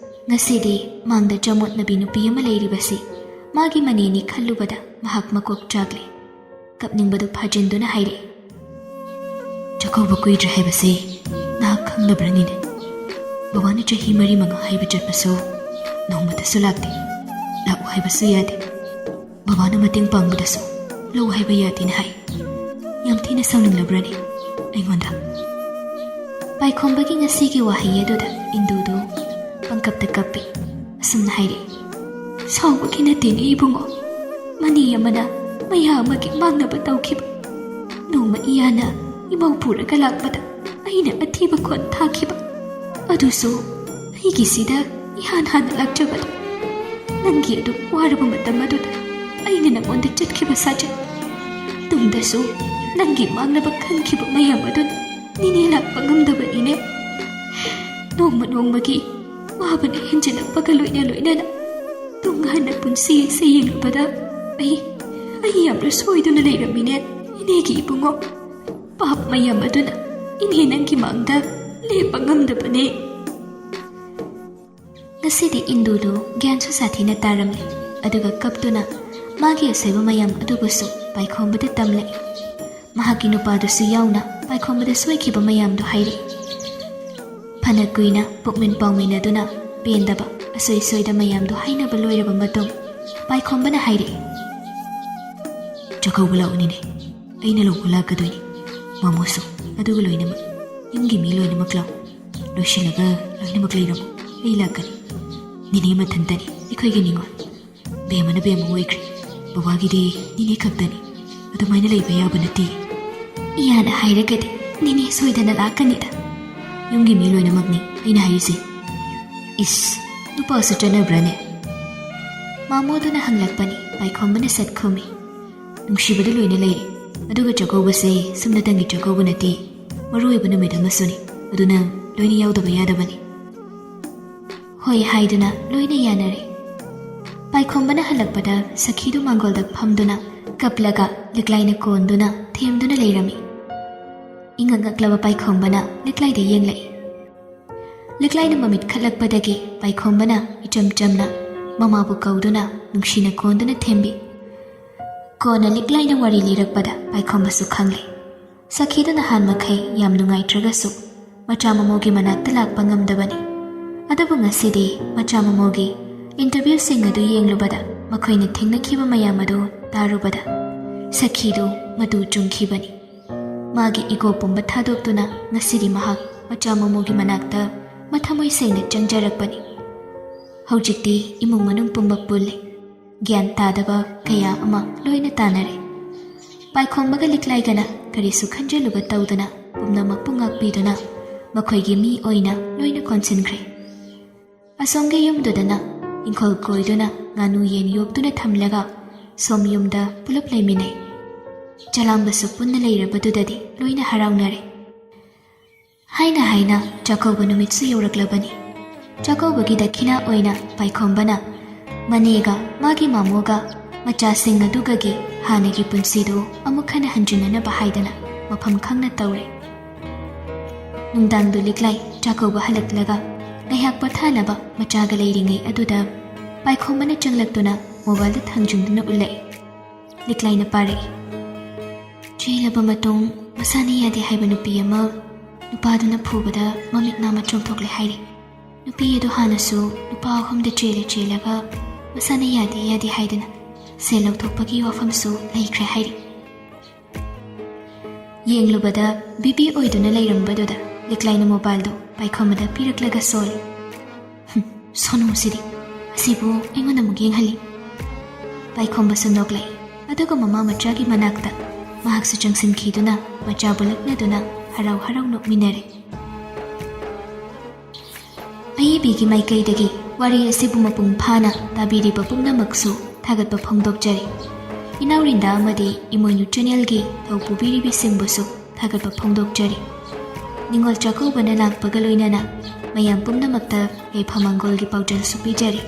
ꯉꯁꯤꯗꯤ ꯃꯥꯡꯗ ꯆꯃꯣꯠꯅꯕꯤ ꯅꯨꯄꯤ ꯑꯃ ꯂꯩꯔꯤꯕꯁꯤ ꯃꯥꯒꯤ ꯃꯅꯦꯅꯤ ꯈꯜꯂꯨꯕꯗ ꯃꯍꯥꯛ ꯃꯀꯣꯛ ꯆꯥꯛꯂꯦ꯫ ꯀꯞꯅꯤꯡꯕꯗꯨ ꯐꯥꯖꯤꯟꯗꯨꯅ ꯍꯥꯏꯔꯛꯏ꯫ "ꯆꯥꯛꯀꯧꯕ ꯀꯨꯏꯗ꯭ꯔꯦ ꯍꯥꯏꯕꯁꯤ ꯅꯍꯥꯛ ꯈꯪꯂꯕ꯭ꯔꯅꯤꯅꯦ? ꯕꯕꯥꯅ ꯆꯍꯤ ꯃꯔꯤ ꯃꯉꯥ ꯍꯥꯏꯕ ꯆꯠꯄꯁꯨ ꯅꯣꯡꯃꯇꯁꯨ ꯂꯥꯛꯇꯦ꯫ ꯂꯥꯛꯎ ꯍꯥꯏꯕꯁꯨ ꯌꯥꯗꯦ꯫ ꯕꯕꯥꯅ ꯃꯇꯦꯡ ꯄꯥꯡꯕꯗꯁꯨ ꯂꯧ ꯍꯥꯏꯕ ꯌꯥꯗꯦꯅ ꯍꯥꯏ꯫ ꯌꯥꯝ ꯊꯤꯅ ꯁꯥꯎꯅꯤꯡꯂꯕ꯭ꯔꯅꯦ ꯑꯩꯉꯣꯟꯗ?" ꯄꯥꯏꯈꯣꯝꯕꯒꯤ ꯉꯁꯤꯒꯤ ꯋꯥꯍꯩ ꯑꯗꯨꯗ ꯏꯟꯗꯨꯗꯨ ꯄꯪꯀꯞꯇ ꯀꯞꯄꯤ꯫ ꯑꯁꯨꯝꯅ ꯍꯥꯏꯔꯛꯏ꯫ "ꯁꯥꯎꯕꯒꯤ ꯅꯠꯇꯦꯅꯦ ꯏꯕꯨꯡꯉꯣ꯫ ꯃꯅꯦ ꯑꯃꯅ ꯃꯌꯥ ꯑꯃꯒꯤ ꯃꯥꯡꯅꯕ ꯇꯧꯈꯤꯕ꯫ ꯅꯣꯡꯃ ꯏꯌꯥꯅ ꯏꯃꯧ ꯄꯨꯔꯒ ꯂꯥꯛꯄꯗ ꯑꯩꯅ ꯑꯊꯤꯕ ꯈꯣꯟ ꯊꯥꯈꯤꯕ꯫ ꯑꯗꯨꯁꯨ ꯑꯩꯒꯤꯁꯤꯗ ꯏꯍꯥꯟ ꯍꯥꯟꯅ ꯂꯥꯛꯆꯕꯗꯣ꯫ ꯅꯪꯒꯤ ꯑꯗꯨ ꯋꯥꯔꯕ ꯃꯇꯝ ꯑꯗꯨꯗ ꯑꯩꯅ ꯅꯉꯣꯟꯗ ꯆꯠꯈꯤꯕ ꯁꯥꯖꯠ꯫ ꯇꯨꯡꯗꯁꯨ ꯅꯪꯒꯤ ꯃꯥꯡꯅꯕ ꯈꯟꯈꯤꯕ ꯃꯌꯥꯝ ꯑꯗꯨꯅ ꯅꯤꯅꯦ ꯂꯥꯛꯄ ꯉꯝꯗꯕꯅꯤꯅꯦ꯫ ꯅꯣꯡꯃ ꯅꯣꯡꯃꯒꯤ ꯋꯥꯕꯅ ꯍꯦꯟꯖꯤꯜꯂꯛꯄꯒ ꯂꯣꯏꯅ ꯂꯣꯏꯅꯅ ꯇꯨꯡ ꯍꯟꯅ ꯄꯨꯟꯁꯤ ꯑꯁꯤ ꯌꯦꯡꯂꯨꯕꯗ ꯑꯩ, ꯑꯩ ꯌꯥꯝꯅ ꯁꯣꯏꯗꯨꯅ ꯂꯩꯔꯝꯃꯤꯅꯦ, ꯏꯅꯦꯒꯤ ꯏꯕꯨꯡꯉꯣ꯫ ꯄꯥꯞ ꯃꯌꯥꯝ ꯑꯗꯨꯅ ꯏꯅꯦ ꯅꯪꯒꯤ ꯃꯥꯡꯗ ꯂꯦꯞꯄ ꯉꯝꯗꯕꯅꯦ꯫" ꯉꯁꯤꯗꯤ ꯏꯟꯗꯨꯗꯨ ꯒ꯭ꯌꯥꯟꯁꯨ ꯁꯥꯊꯤꯅ ꯇꯥꯔꯝꯂꯦ, ꯑꯗꯨꯒ ꯀꯞꯇꯨꯅ ꯃꯥꯒꯤ ꯑꯁꯣꯏꯕ ꯃꯌꯥꯝ ꯑꯗꯨꯕꯨꯁꯨ ꯄꯥꯏꯈꯣꯝꯕꯗ ꯇꯝꯂꯛꯏ꯫ ꯃꯍꯥꯛꯀꯤ ꯅꯨꯄꯥꯗꯨꯁꯨ ꯌꯥꯎꯅ ꯄꯥꯏꯈꯣꯝꯕꯗ ꯁꯣꯏꯈꯤꯕ ꯃꯌꯥꯝꯗꯨ ꯍꯥꯏꯔꯛꯏ꯫ ꯐꯅ ꯀꯨꯏꯅ ꯄꯨꯛꯃꯤꯟ ꯄꯥꯎꯃꯤꯟꯅꯗꯨꯅ ꯄꯦꯟꯗꯕ ꯑꯁꯣꯏ ꯁꯣꯏꯗ ꯃꯌꯥꯝꯗꯨ ꯍꯥꯏꯅꯕ ꯂꯣꯏꯔꯕ ꯃꯇꯨꯡ, ꯄꯥꯏꯈꯣꯝꯕꯅ ꯍꯥꯏꯔꯛꯏ꯫ ꯀꯧꯕ ꯂꯥꯛꯎ ꯅꯦꯅꯦ, ꯑꯩꯅ ꯂꯧꯕ ꯂꯥꯛꯀꯗꯣꯏꯅꯤ꯫ ꯃꯥꯃꯣꯁꯨ, ꯑꯗꯨꯒ ꯂꯣꯏꯅꯃꯛ ꯌꯨꯝꯒꯤ ꯃꯤ ꯂꯣꯏꯅꯃꯛ ꯂꯥꯛꯎ꯫ ꯂꯣꯏꯁꯤꯜꯂꯒ ꯂꯣꯏꯅꯃꯛ ꯂꯩꯔꯝꯃꯨ, ꯑꯩ ꯂꯥꯛꯀꯅꯤ꯫ ꯅꯦꯅꯦ ꯃꯊꯟꯇꯅꯤ ꯑꯩꯈꯣꯏꯒꯤ ꯅꯤꯉꯣꯜ꯫ ꯕꯦꯝꯃꯅ ꯕꯦꯝꯃ ꯑꯣꯏꯈ꯭ꯔꯦ꯫ ꯕꯕꯥꯒꯤꯗꯤ ꯅꯦꯅꯦ ꯈꯛꯇꯅꯤ꯫ ꯑꯗꯨꯃꯥꯏꯅ ꯂꯩꯕ ꯌꯥꯕ ꯅꯠꯇꯦ꯫ ꯏꯌꯥꯅ ꯍꯥꯏꯔꯒꯗꯤ ꯅꯦꯅꯦ ꯁꯣꯏꯗꯅ ꯂꯥꯛꯀꯅꯤꯗ꯫ ꯌꯨꯝꯒꯤ ꯃꯤ ꯂꯣꯏꯅꯃꯛꯅꯤ ꯑꯩꯅ ꯍꯥꯏꯔꯤꯁꯦ꯫ ꯏꯁ, ꯅꯨꯄꯥꯁꯨ ꯆꯠꯅꯕ꯭ꯔꯥꯅꯦ? ꯃꯥꯃꯣꯗꯨꯅ ꯍꯪꯂꯛꯄꯅꯤ꯫ ꯄꯥꯏꯈꯣꯝꯕꯅ ꯁꯠ ꯈꯨꯝꯃꯤ꯫ ꯅꯨꯡꯁꯤꯕꯗ ꯂꯣꯏꯅ ꯂꯩꯔꯦ꯫ ꯑꯗꯨꯒ ꯆꯥꯛꯀꯧꯕꯁꯦ ꯁꯨꯝꯅꯇꯪꯒꯤ ꯆꯥꯛꯀꯧꯕ ꯅꯠꯇꯦ, ꯃꯔꯨ ꯑꯣꯏꯕ ꯅꯨꯃꯤꯠ ꯑꯃꯁꯨꯅꯤ꯫ ꯑꯗꯨꯅ ꯂꯣꯏꯅ ꯌꯥꯎꯗꯕ ꯌꯥꯗꯕꯅꯤ꯫ ꯍꯣꯏ ꯍꯥꯏꯗꯨꯅ ꯂꯣꯏꯅ ꯌꯥꯅꯔꯦ꯫ ꯄꯥꯏꯈꯣꯝꯕꯅ ꯍꯜꯂꯛꯄꯗ ꯁꯈꯤꯗꯨ ꯃꯥꯡꯒꯣꯜꯗ ꯐꯝꯗꯨꯅ ꯀꯞꯂꯒ ꯂꯤꯛꯂꯥꯏꯅ ꯀꯣꯟꯗꯨꯅ ꯊꯦꯝꯗꯨꯅ ꯂꯩꯔꯝꯃꯤ꯫ ꯏꯉꯛ ꯉꯛꯂꯕ ꯄꯥꯏꯈꯣꯝꯕꯅ ꯂꯤꯛꯂꯥꯏꯗ ꯌꯦꯡꯂꯛꯏ꯫ ꯂꯤꯛꯂꯥꯏꯅ ꯃꯃꯤꯠ ꯈꯠꯂꯛꯄꯗꯒꯤ ꯄꯥꯏꯈꯣꯝꯕꯅ ꯏꯆꯝ ꯆꯝꯅ ꯃꯃꯥꯕꯨ ꯀꯧꯗꯨꯅ ꯅꯨꯡꯁꯤꯅ ꯀꯣꯟꯗꯨꯅ ꯊꯦꯝꯕꯤ꯫ ꯀꯣꯟꯅ ꯂꯤꯛꯂꯥꯏꯅ ꯋꯥꯔꯤ ꯂꯤꯔꯛꯄꯗ ꯄꯥꯏꯈꯣꯝꯕꯁꯨ ꯈꯪꯂꯦ꯫ ꯁꯈꯤꯗꯨ ꯅꯍꯥꯟ ꯃꯈꯩ ꯌꯥꯝ ꯅꯨꯡꯉꯥꯏꯇ꯭ꯔꯒꯁꯨ ꯃꯆꯥ ꯃꯃꯧꯒꯤ ꯃꯅꯥꯛꯇ ꯂꯥꯛꯄ ꯉꯝꯗꯕꯅꯤ꯫ ꯑꯗꯨꯕꯨ ꯉꯁꯤꯗꯤ ꯃꯆꯥ ꯃꯃꯧꯒꯤ interviewꯁꯤꯡ ꯑꯗꯨ ꯌꯦꯡꯂꯨꯕꯗ, ꯃꯈꯣꯏꯅ ꯊꯦꯡꯅꯈꯤꯕ ꯃꯌꯥꯝ ꯑꯗꯨ ꯇꯥꯔꯨꯕꯗ ꯁꯈꯤꯗꯨ ꯃꯇꯨ ꯆꯨꯡꯈꯤꯕꯅꯤ꯫ ꯃꯥꯒꯤ ego ꯄꯨꯝꯕ ꯊꯥꯗꯣꯛꯇꯨꯅ ꯉꯁꯤꯗꯤ ꯃꯍꯥꯛ ꯃꯆꯥ ꯃꯃꯧꯒꯤ ꯃꯅꯥꯛꯇ ꯃꯊꯃꯣꯏ ꯁꯦꯡꯅ ꯆꯪꯖꯔꯛꯄꯅꯤ꯫ ꯍꯧꯖꯤꯛꯇꯤ ꯏꯃꯨꯡ ꯃꯅꯨꯡ ꯄꯨꯝꯕ ꯄꯨꯜꯂꯤ꯫ ꯒ꯭ꯌꯥꯟ ꯇꯥꯗꯕ ꯀꯌꯥ ꯑꯃ ꯂꯣꯏꯅ ꯇꯥꯅꯔꯦ꯫ ꯄꯥꯏꯈꯣꯝꯕꯒ ꯂꯤꯛꯂꯥꯏꯒꯅ ꯀꯔꯤꯁꯨ ꯈꯟꯖꯤꯜꯂꯨꯕ ꯇꯧꯗꯅ ꯄꯨꯝꯅꯃꯛꯄꯨ ꯉꯥꯛꯄꯤꯗꯨꯅ ꯃꯈꯣꯏꯒꯤ ꯃꯤ ꯑꯣꯏꯅ ꯂꯣꯏꯅ ꯀꯣꯟꯁꯤꯟꯈ꯭ꯔꯦ꯫ ꯑꯁꯣꯝꯒꯤ ꯌꯨꯝꯗꯨꯗꯅ ꯏꯪꯈꯣꯜ ꯀꯣꯏꯗꯨꯅ ꯉꯥꯅꯨ ꯌꯦꯟ ꯌꯣꯛꯇꯨꯅ ꯊꯝꯂꯒ ꯁꯣꯝ ꯌꯨꯝꯗ ꯄꯨꯂꯞ ꯂꯩꯃꯤꯟꯅꯩ꯫ ꯆꯂꯥꯝꯕꯁꯨ ꯄꯨꯟꯅ ꯂꯩꯔꯕꯗꯨꯗꯗꯤ ꯂꯣꯏꯅ ꯍꯔꯥꯎꯅꯔꯦ꯫ ꯍꯥꯏꯅ ꯍꯥꯏꯅ ꯆꯥꯛꯀꯧꯕ ꯅꯨꯃꯤꯠꯁꯨ ꯌꯧꯔꯛꯂꯕꯅꯤ꯫ ꯆꯥꯛꯀꯧꯕꯒꯤ ꯗꯈꯤꯅꯥ ꯑꯣꯏꯅ ꯄꯥꯏꯈꯣꯝꯕꯅ ꯃꯅꯦꯒ ꯃꯥꯒꯤ ꯃꯥꯃꯣꯒ ꯃꯆꯥꯁꯤꯡ ꯑꯗꯨꯒꯒꯤ ꯍꯥꯟꯅꯒꯤ ꯄꯨꯟꯁꯤꯗꯨ ꯑꯃꯨꯛ ꯍꯟꯅ ꯍꯟꯖꯤꯟꯅꯅꯕ ꯍꯥꯏꯗꯅ ꯃꯐꯝ ꯈꯪꯅ ꯇꯧꯔꯦ꯫ ꯅꯨꯡꯗꯥꯡꯗꯨ ꯂꯤꯛꯂꯥꯏ ꯆꯥꯛꯀꯧꯕ ꯍꯜꯂꯛꯂꯒ ꯉꯥꯏꯍꯥꯛ ꯄꯣꯊꯥꯅꯕ ꯃꯆꯥꯒ ꯂꯩꯔꯤꯉꯩ ꯑꯗꯨꯗ ꯄꯥꯏꯈꯣꯝꯕꯅ ꯆꯪꯂꯛꯇꯨꯅ mobileꯗ ꯊꯥꯡꯖꯤꯡꯗꯨꯅ ꯎꯠꯂꯛꯏ꯫ ꯂꯤꯛꯂꯥꯏꯅ ꯄꯥꯔꯛꯏ꯫ ꯆꯦꯜꯂꯕ ꯃꯇꯨꯡ ꯃꯁꯥꯅ ꯌꯥꯗꯦ ꯍꯥꯏꯕ ꯅꯨꯄꯤ ꯑꯃ ꯅꯨꯄꯥꯗꯨꯅ ꯐꯨꯕꯗ ꯃꯃꯤꯠ ꯅꯥꯝꯃ ꯆꯣꯡꯊꯣꯛꯂꯦ ꯍꯥꯏꯔꯤ꯫ ꯅꯨꯄꯤ ꯑꯗꯨ ꯍꯥꯟꯅꯁꯨ ꯅꯨꯄꯥ ꯑꯍꯨꯝꯗ ꯆꯦꯜꯂ ꯆꯦꯜꯂꯒ ꯃꯁꯥꯅ ꯌꯥꯗꯦ ꯌꯥꯗꯦ ꯍꯥꯏꯗꯅ ꯁꯦꯜ ꯂꯧꯊꯣꯛꯄꯒꯤ ꯋꯥꯐꯝꯁꯨ ꯂꯩꯈ꯭ꯔꯦ ꯍꯥꯏꯔꯤ꯫ ꯌꯦꯡꯂꯨꯕꯗ ꯕꯤꯕꯤ ꯑꯣꯏꯗꯨꯅ ꯂꯩꯔꯝꯕꯗꯨꯗ ꯂꯤꯛꯂꯥꯏꯅ ꯃꯣꯕꯥꯏꯜꯗꯨ ꯄꯥꯏꯈꯣꯝꯕꯗ ꯄꯤꯔꯛꯂꯒ ꯁꯣꯜꯂꯤ꯫ "ꯍꯨꯝ, ꯁꯣꯅꯨꯁꯤꯗꯤ, ꯑꯁꯤꯕꯨ ꯑꯩꯉꯣꯟꯗ ꯑꯃꯨꯛ ꯌꯦꯡꯍꯜꯂꯤ꯫" ꯄꯥꯏꯈꯣꯝꯕꯁꯨ ꯅꯣꯛꯂꯛꯏ꯫ ꯑꯗꯨꯒ ꯃꯃꯥ ꯃꯆꯥꯒꯤ ꯃꯅꯥꯛꯇ ꯃꯍꯥꯛꯁꯨ ꯆꯪꯁꯤꯟꯈꯤꯗꯨꯅ ꯃꯆꯥꯕꯨ ꯂꯛꯅꯗꯨꯅ ꯍꯔꯥꯎ ꯍꯔꯥꯎ ꯅꯣꯛꯃꯤꯟꯅꯔꯦ꯫ ꯑꯏꯕꯤꯒꯤ ꯃꯥꯏꯀꯩꯗꯒꯤ ꯋꯥꯔꯤ ꯑꯁꯤꯕꯨ ꯃꯄꯨꯡ ꯐꯥꯅ ꯇꯥꯕꯤꯔꯤꯕ ꯄꯨꯝꯅꯃꯛꯁꯨ ꯊꯥꯒꯠꯄ ꯐꯣꯡꯗꯣꯛꯆꯔꯤ꯫ ꯏꯅꯥꯎ ꯔꯤꯟꯗꯥ ꯑꯃꯗꯤ ꯏꯃꯣꯏꯅꯨ ꯆꯦꯅꯦꯜꯒꯤ ꯊꯧ ꯄꯨꯕꯤꯔꯤꯕꯁꯤꯡꯕꯨꯁꯨ ꯊꯥꯒꯠꯄ ꯐꯣꯡꯗꯣꯛꯆꯔꯤ꯫ ꯅꯤꯉꯣꯜ ꯆꯥꯛꯀꯧꯕꯅ ꯂꯥꯛꯄꯒ ꯂꯣꯏꯅꯅ ꯃꯌꯥꯝ ꯄꯨꯝꯅꯃꯛꯇ ꯌꯥꯏꯐ ꯃꯪꯒꯣꯜꯒꯤ ꯄꯥꯎꯖꯦꯜꯁꯨ ꯄꯤꯖꯔꯤ꯫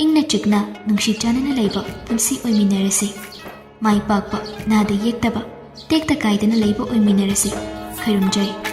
ꯏꯪꯅ ꯆꯤꯛꯅ ꯅꯨꯡꯁꯤ ꯆꯥꯟꯅꯅ ꯂꯩꯕ ꯄꯨꯟꯁꯤ ꯑꯣꯏꯃꯤꯟꯅꯔꯁꯤ꯫ ꯃꯥꯏ ꯄꯥꯛꯄ, ꯅꯥꯗ ꯌꯦꯛꯇꯕ, ꯇꯦꯛꯇ ꯀꯥꯏꯗꯅ ꯂꯩꯕ ꯑꯣꯏꯃꯤꯟꯅꯔꯁꯤ꯫ ꯈꯣꯏꯔꯨꯝꯖꯔꯤ꯫